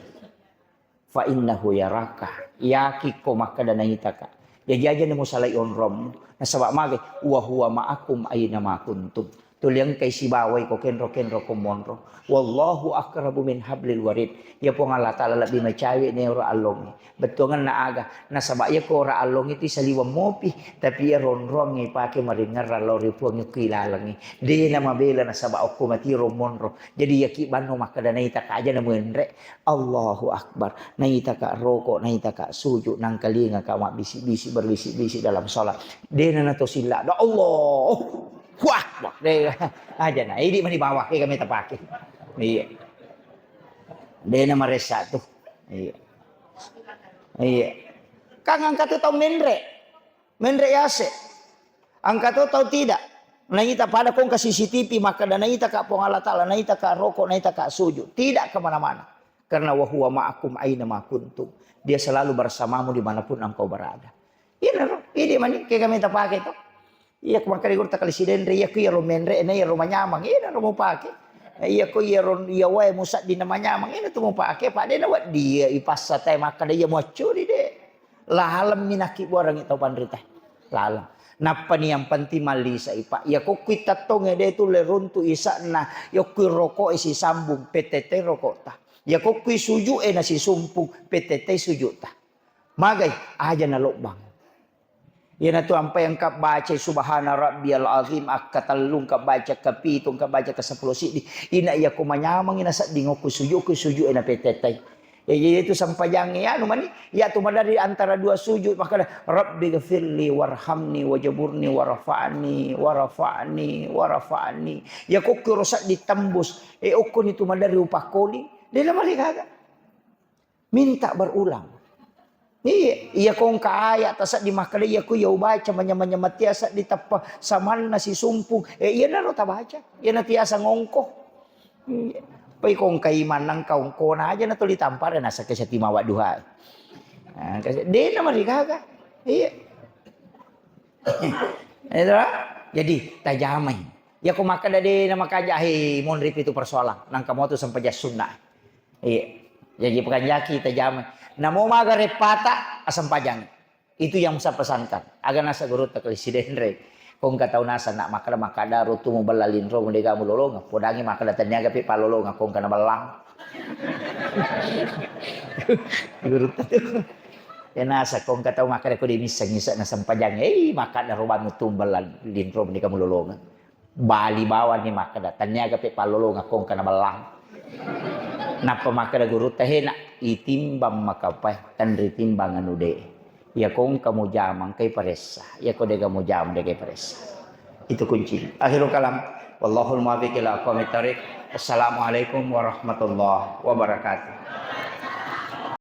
Fa innahu yaraka. Yakikko makkeda naitaka. Jaji aja ni musalai onrommu. Nasaba magai, wa huwa ma'akum aina ma kuntum. Tuli engkai sibawai ko kenro-kenro ko monro. Wallahu aqrabu min hablil warid. Ya Puang Allah Ta'ala lebbi macawe' na ero allongnge. Bettuangenna aga? Nasaba' iya ko ora allongnge tu saliweng mopi, tapi iya ronroangnge ipake maringngerang lao ri Puang ku ilalengnge. De' namabela nasaba' okko matiro monro. Jadi iya ki banno makkeda naitaka aja' na menre', Allahu Akbar. Naitaka roko', naitaka sujud, nangkalingaka mabbisi-bisi, berbisi-bisi dalam salat. De' na nato silla', da Allah. Wah, wah, de', aja' na. Idi' mani bawah, ke kami tapake. Iya. De' na maressa tu. Iya. Iya. Kan engka tu tau menre'. Menre' yase'. Engka to tau tidak. Naita pada ko engka C C T V, makkeda naitaka Puang Allah Ta'ala, naitaka roko', naitaka sujud. Tidak kemana-mana. Karena wa huwa ma'akum aina ma kuntum. Dia selalu bersamamu dimanapun engkau berada. Iyanaro, idi' mani, ke kami tapake to. Iya, ko makkeda gurutta kali Sidenre, iya ko iyaro menre', na iyaro manyameng, iyanaro mupake. Iya ko iyaro, iya wae musadding na manyameng, iyana tu mupake, pa' de' nawedding iya ipassa tae makkeda iya muaccuri, de'. Laleng mi nakkibbuarengngi tau panrita. Laleng. Nappani yang penting mallise'i, Pak. Iya ko kui tattongnge de' tulle runtu' isa'na, iya ko kui roko'e sisambung, pettettei roko'ta. Iya ko kui suju'e nasisumpung, pettettei suju'ta. Magai, aja' nalobbang. Iyanatu ampai engka bacai subhana rabbiyal azim akkatellung, engka baca kapitu, engka baca kaseppulo siddi. Ina iya ko manyameng ina sedding okko sujud, ko sujud ina petetai. Ya, jadi itu sempajangnge anu mani, ya tu maderri antara dua sujud, makkeda, "Rabbi ghafirli warhamni wajaburni warfa'ni, warfa'ni, warfa'ni." Ya ko kiro sedding tembus, e okko ni tu maderri upakkoli, de' namarigaga. Minta berulang. Iya, iya ko engka aya' tasedding makkeda iya ko iya ubaca manya-manya matia sedding tappa samanna sisumpung. Eh, iyanaro tabaca. Iyana tiasa ngongko. Iya. Poi ko engka iman nangka ongkona aja' na tuli tampare nasakka setimawa duha. Nah, kasi-, de' namarigaga. Iya. Itu, jadi tajamai. Ya ko makkeda de' namakanja', he, monri pitu persoalan. Nangka moto sempajang sunna. Iya. Jaji pakanjaki tajamai. Namo maga reppata, asempajang. Itu yang saya pesankan. Aga nasa gurutta kali Sidenre. Ko engka tau nasa nak makkeda, makkeda ro tu mubella linro mu de' gaga mulolongeng. Podangngi makkeda tenniaga pe' pallolongeng ko engka nabellang. Gurutta tu. Ya nasa ko engka tau makkeda ko de' misseng isa' nasempajang. Eh, makkeda ro bannu tu mubella linro mu de' gaga mulolongeng. Bali bawang ni makkeda, tenniaga pe' pallolongeng ko engka nabellang. Nappa makkeda gurutta, "He nak, itimbang makapae, tenritimbang anu de'. Iya ko engka mujama, engkai paressa. Iya ko de' gaga mujama, de' gaga paressa." Itu kunci. Akhirul kalam. Wallahul muwaffiq ila aqwamit thariq. Assalamualaikum warahmatullahi wabarakatuh.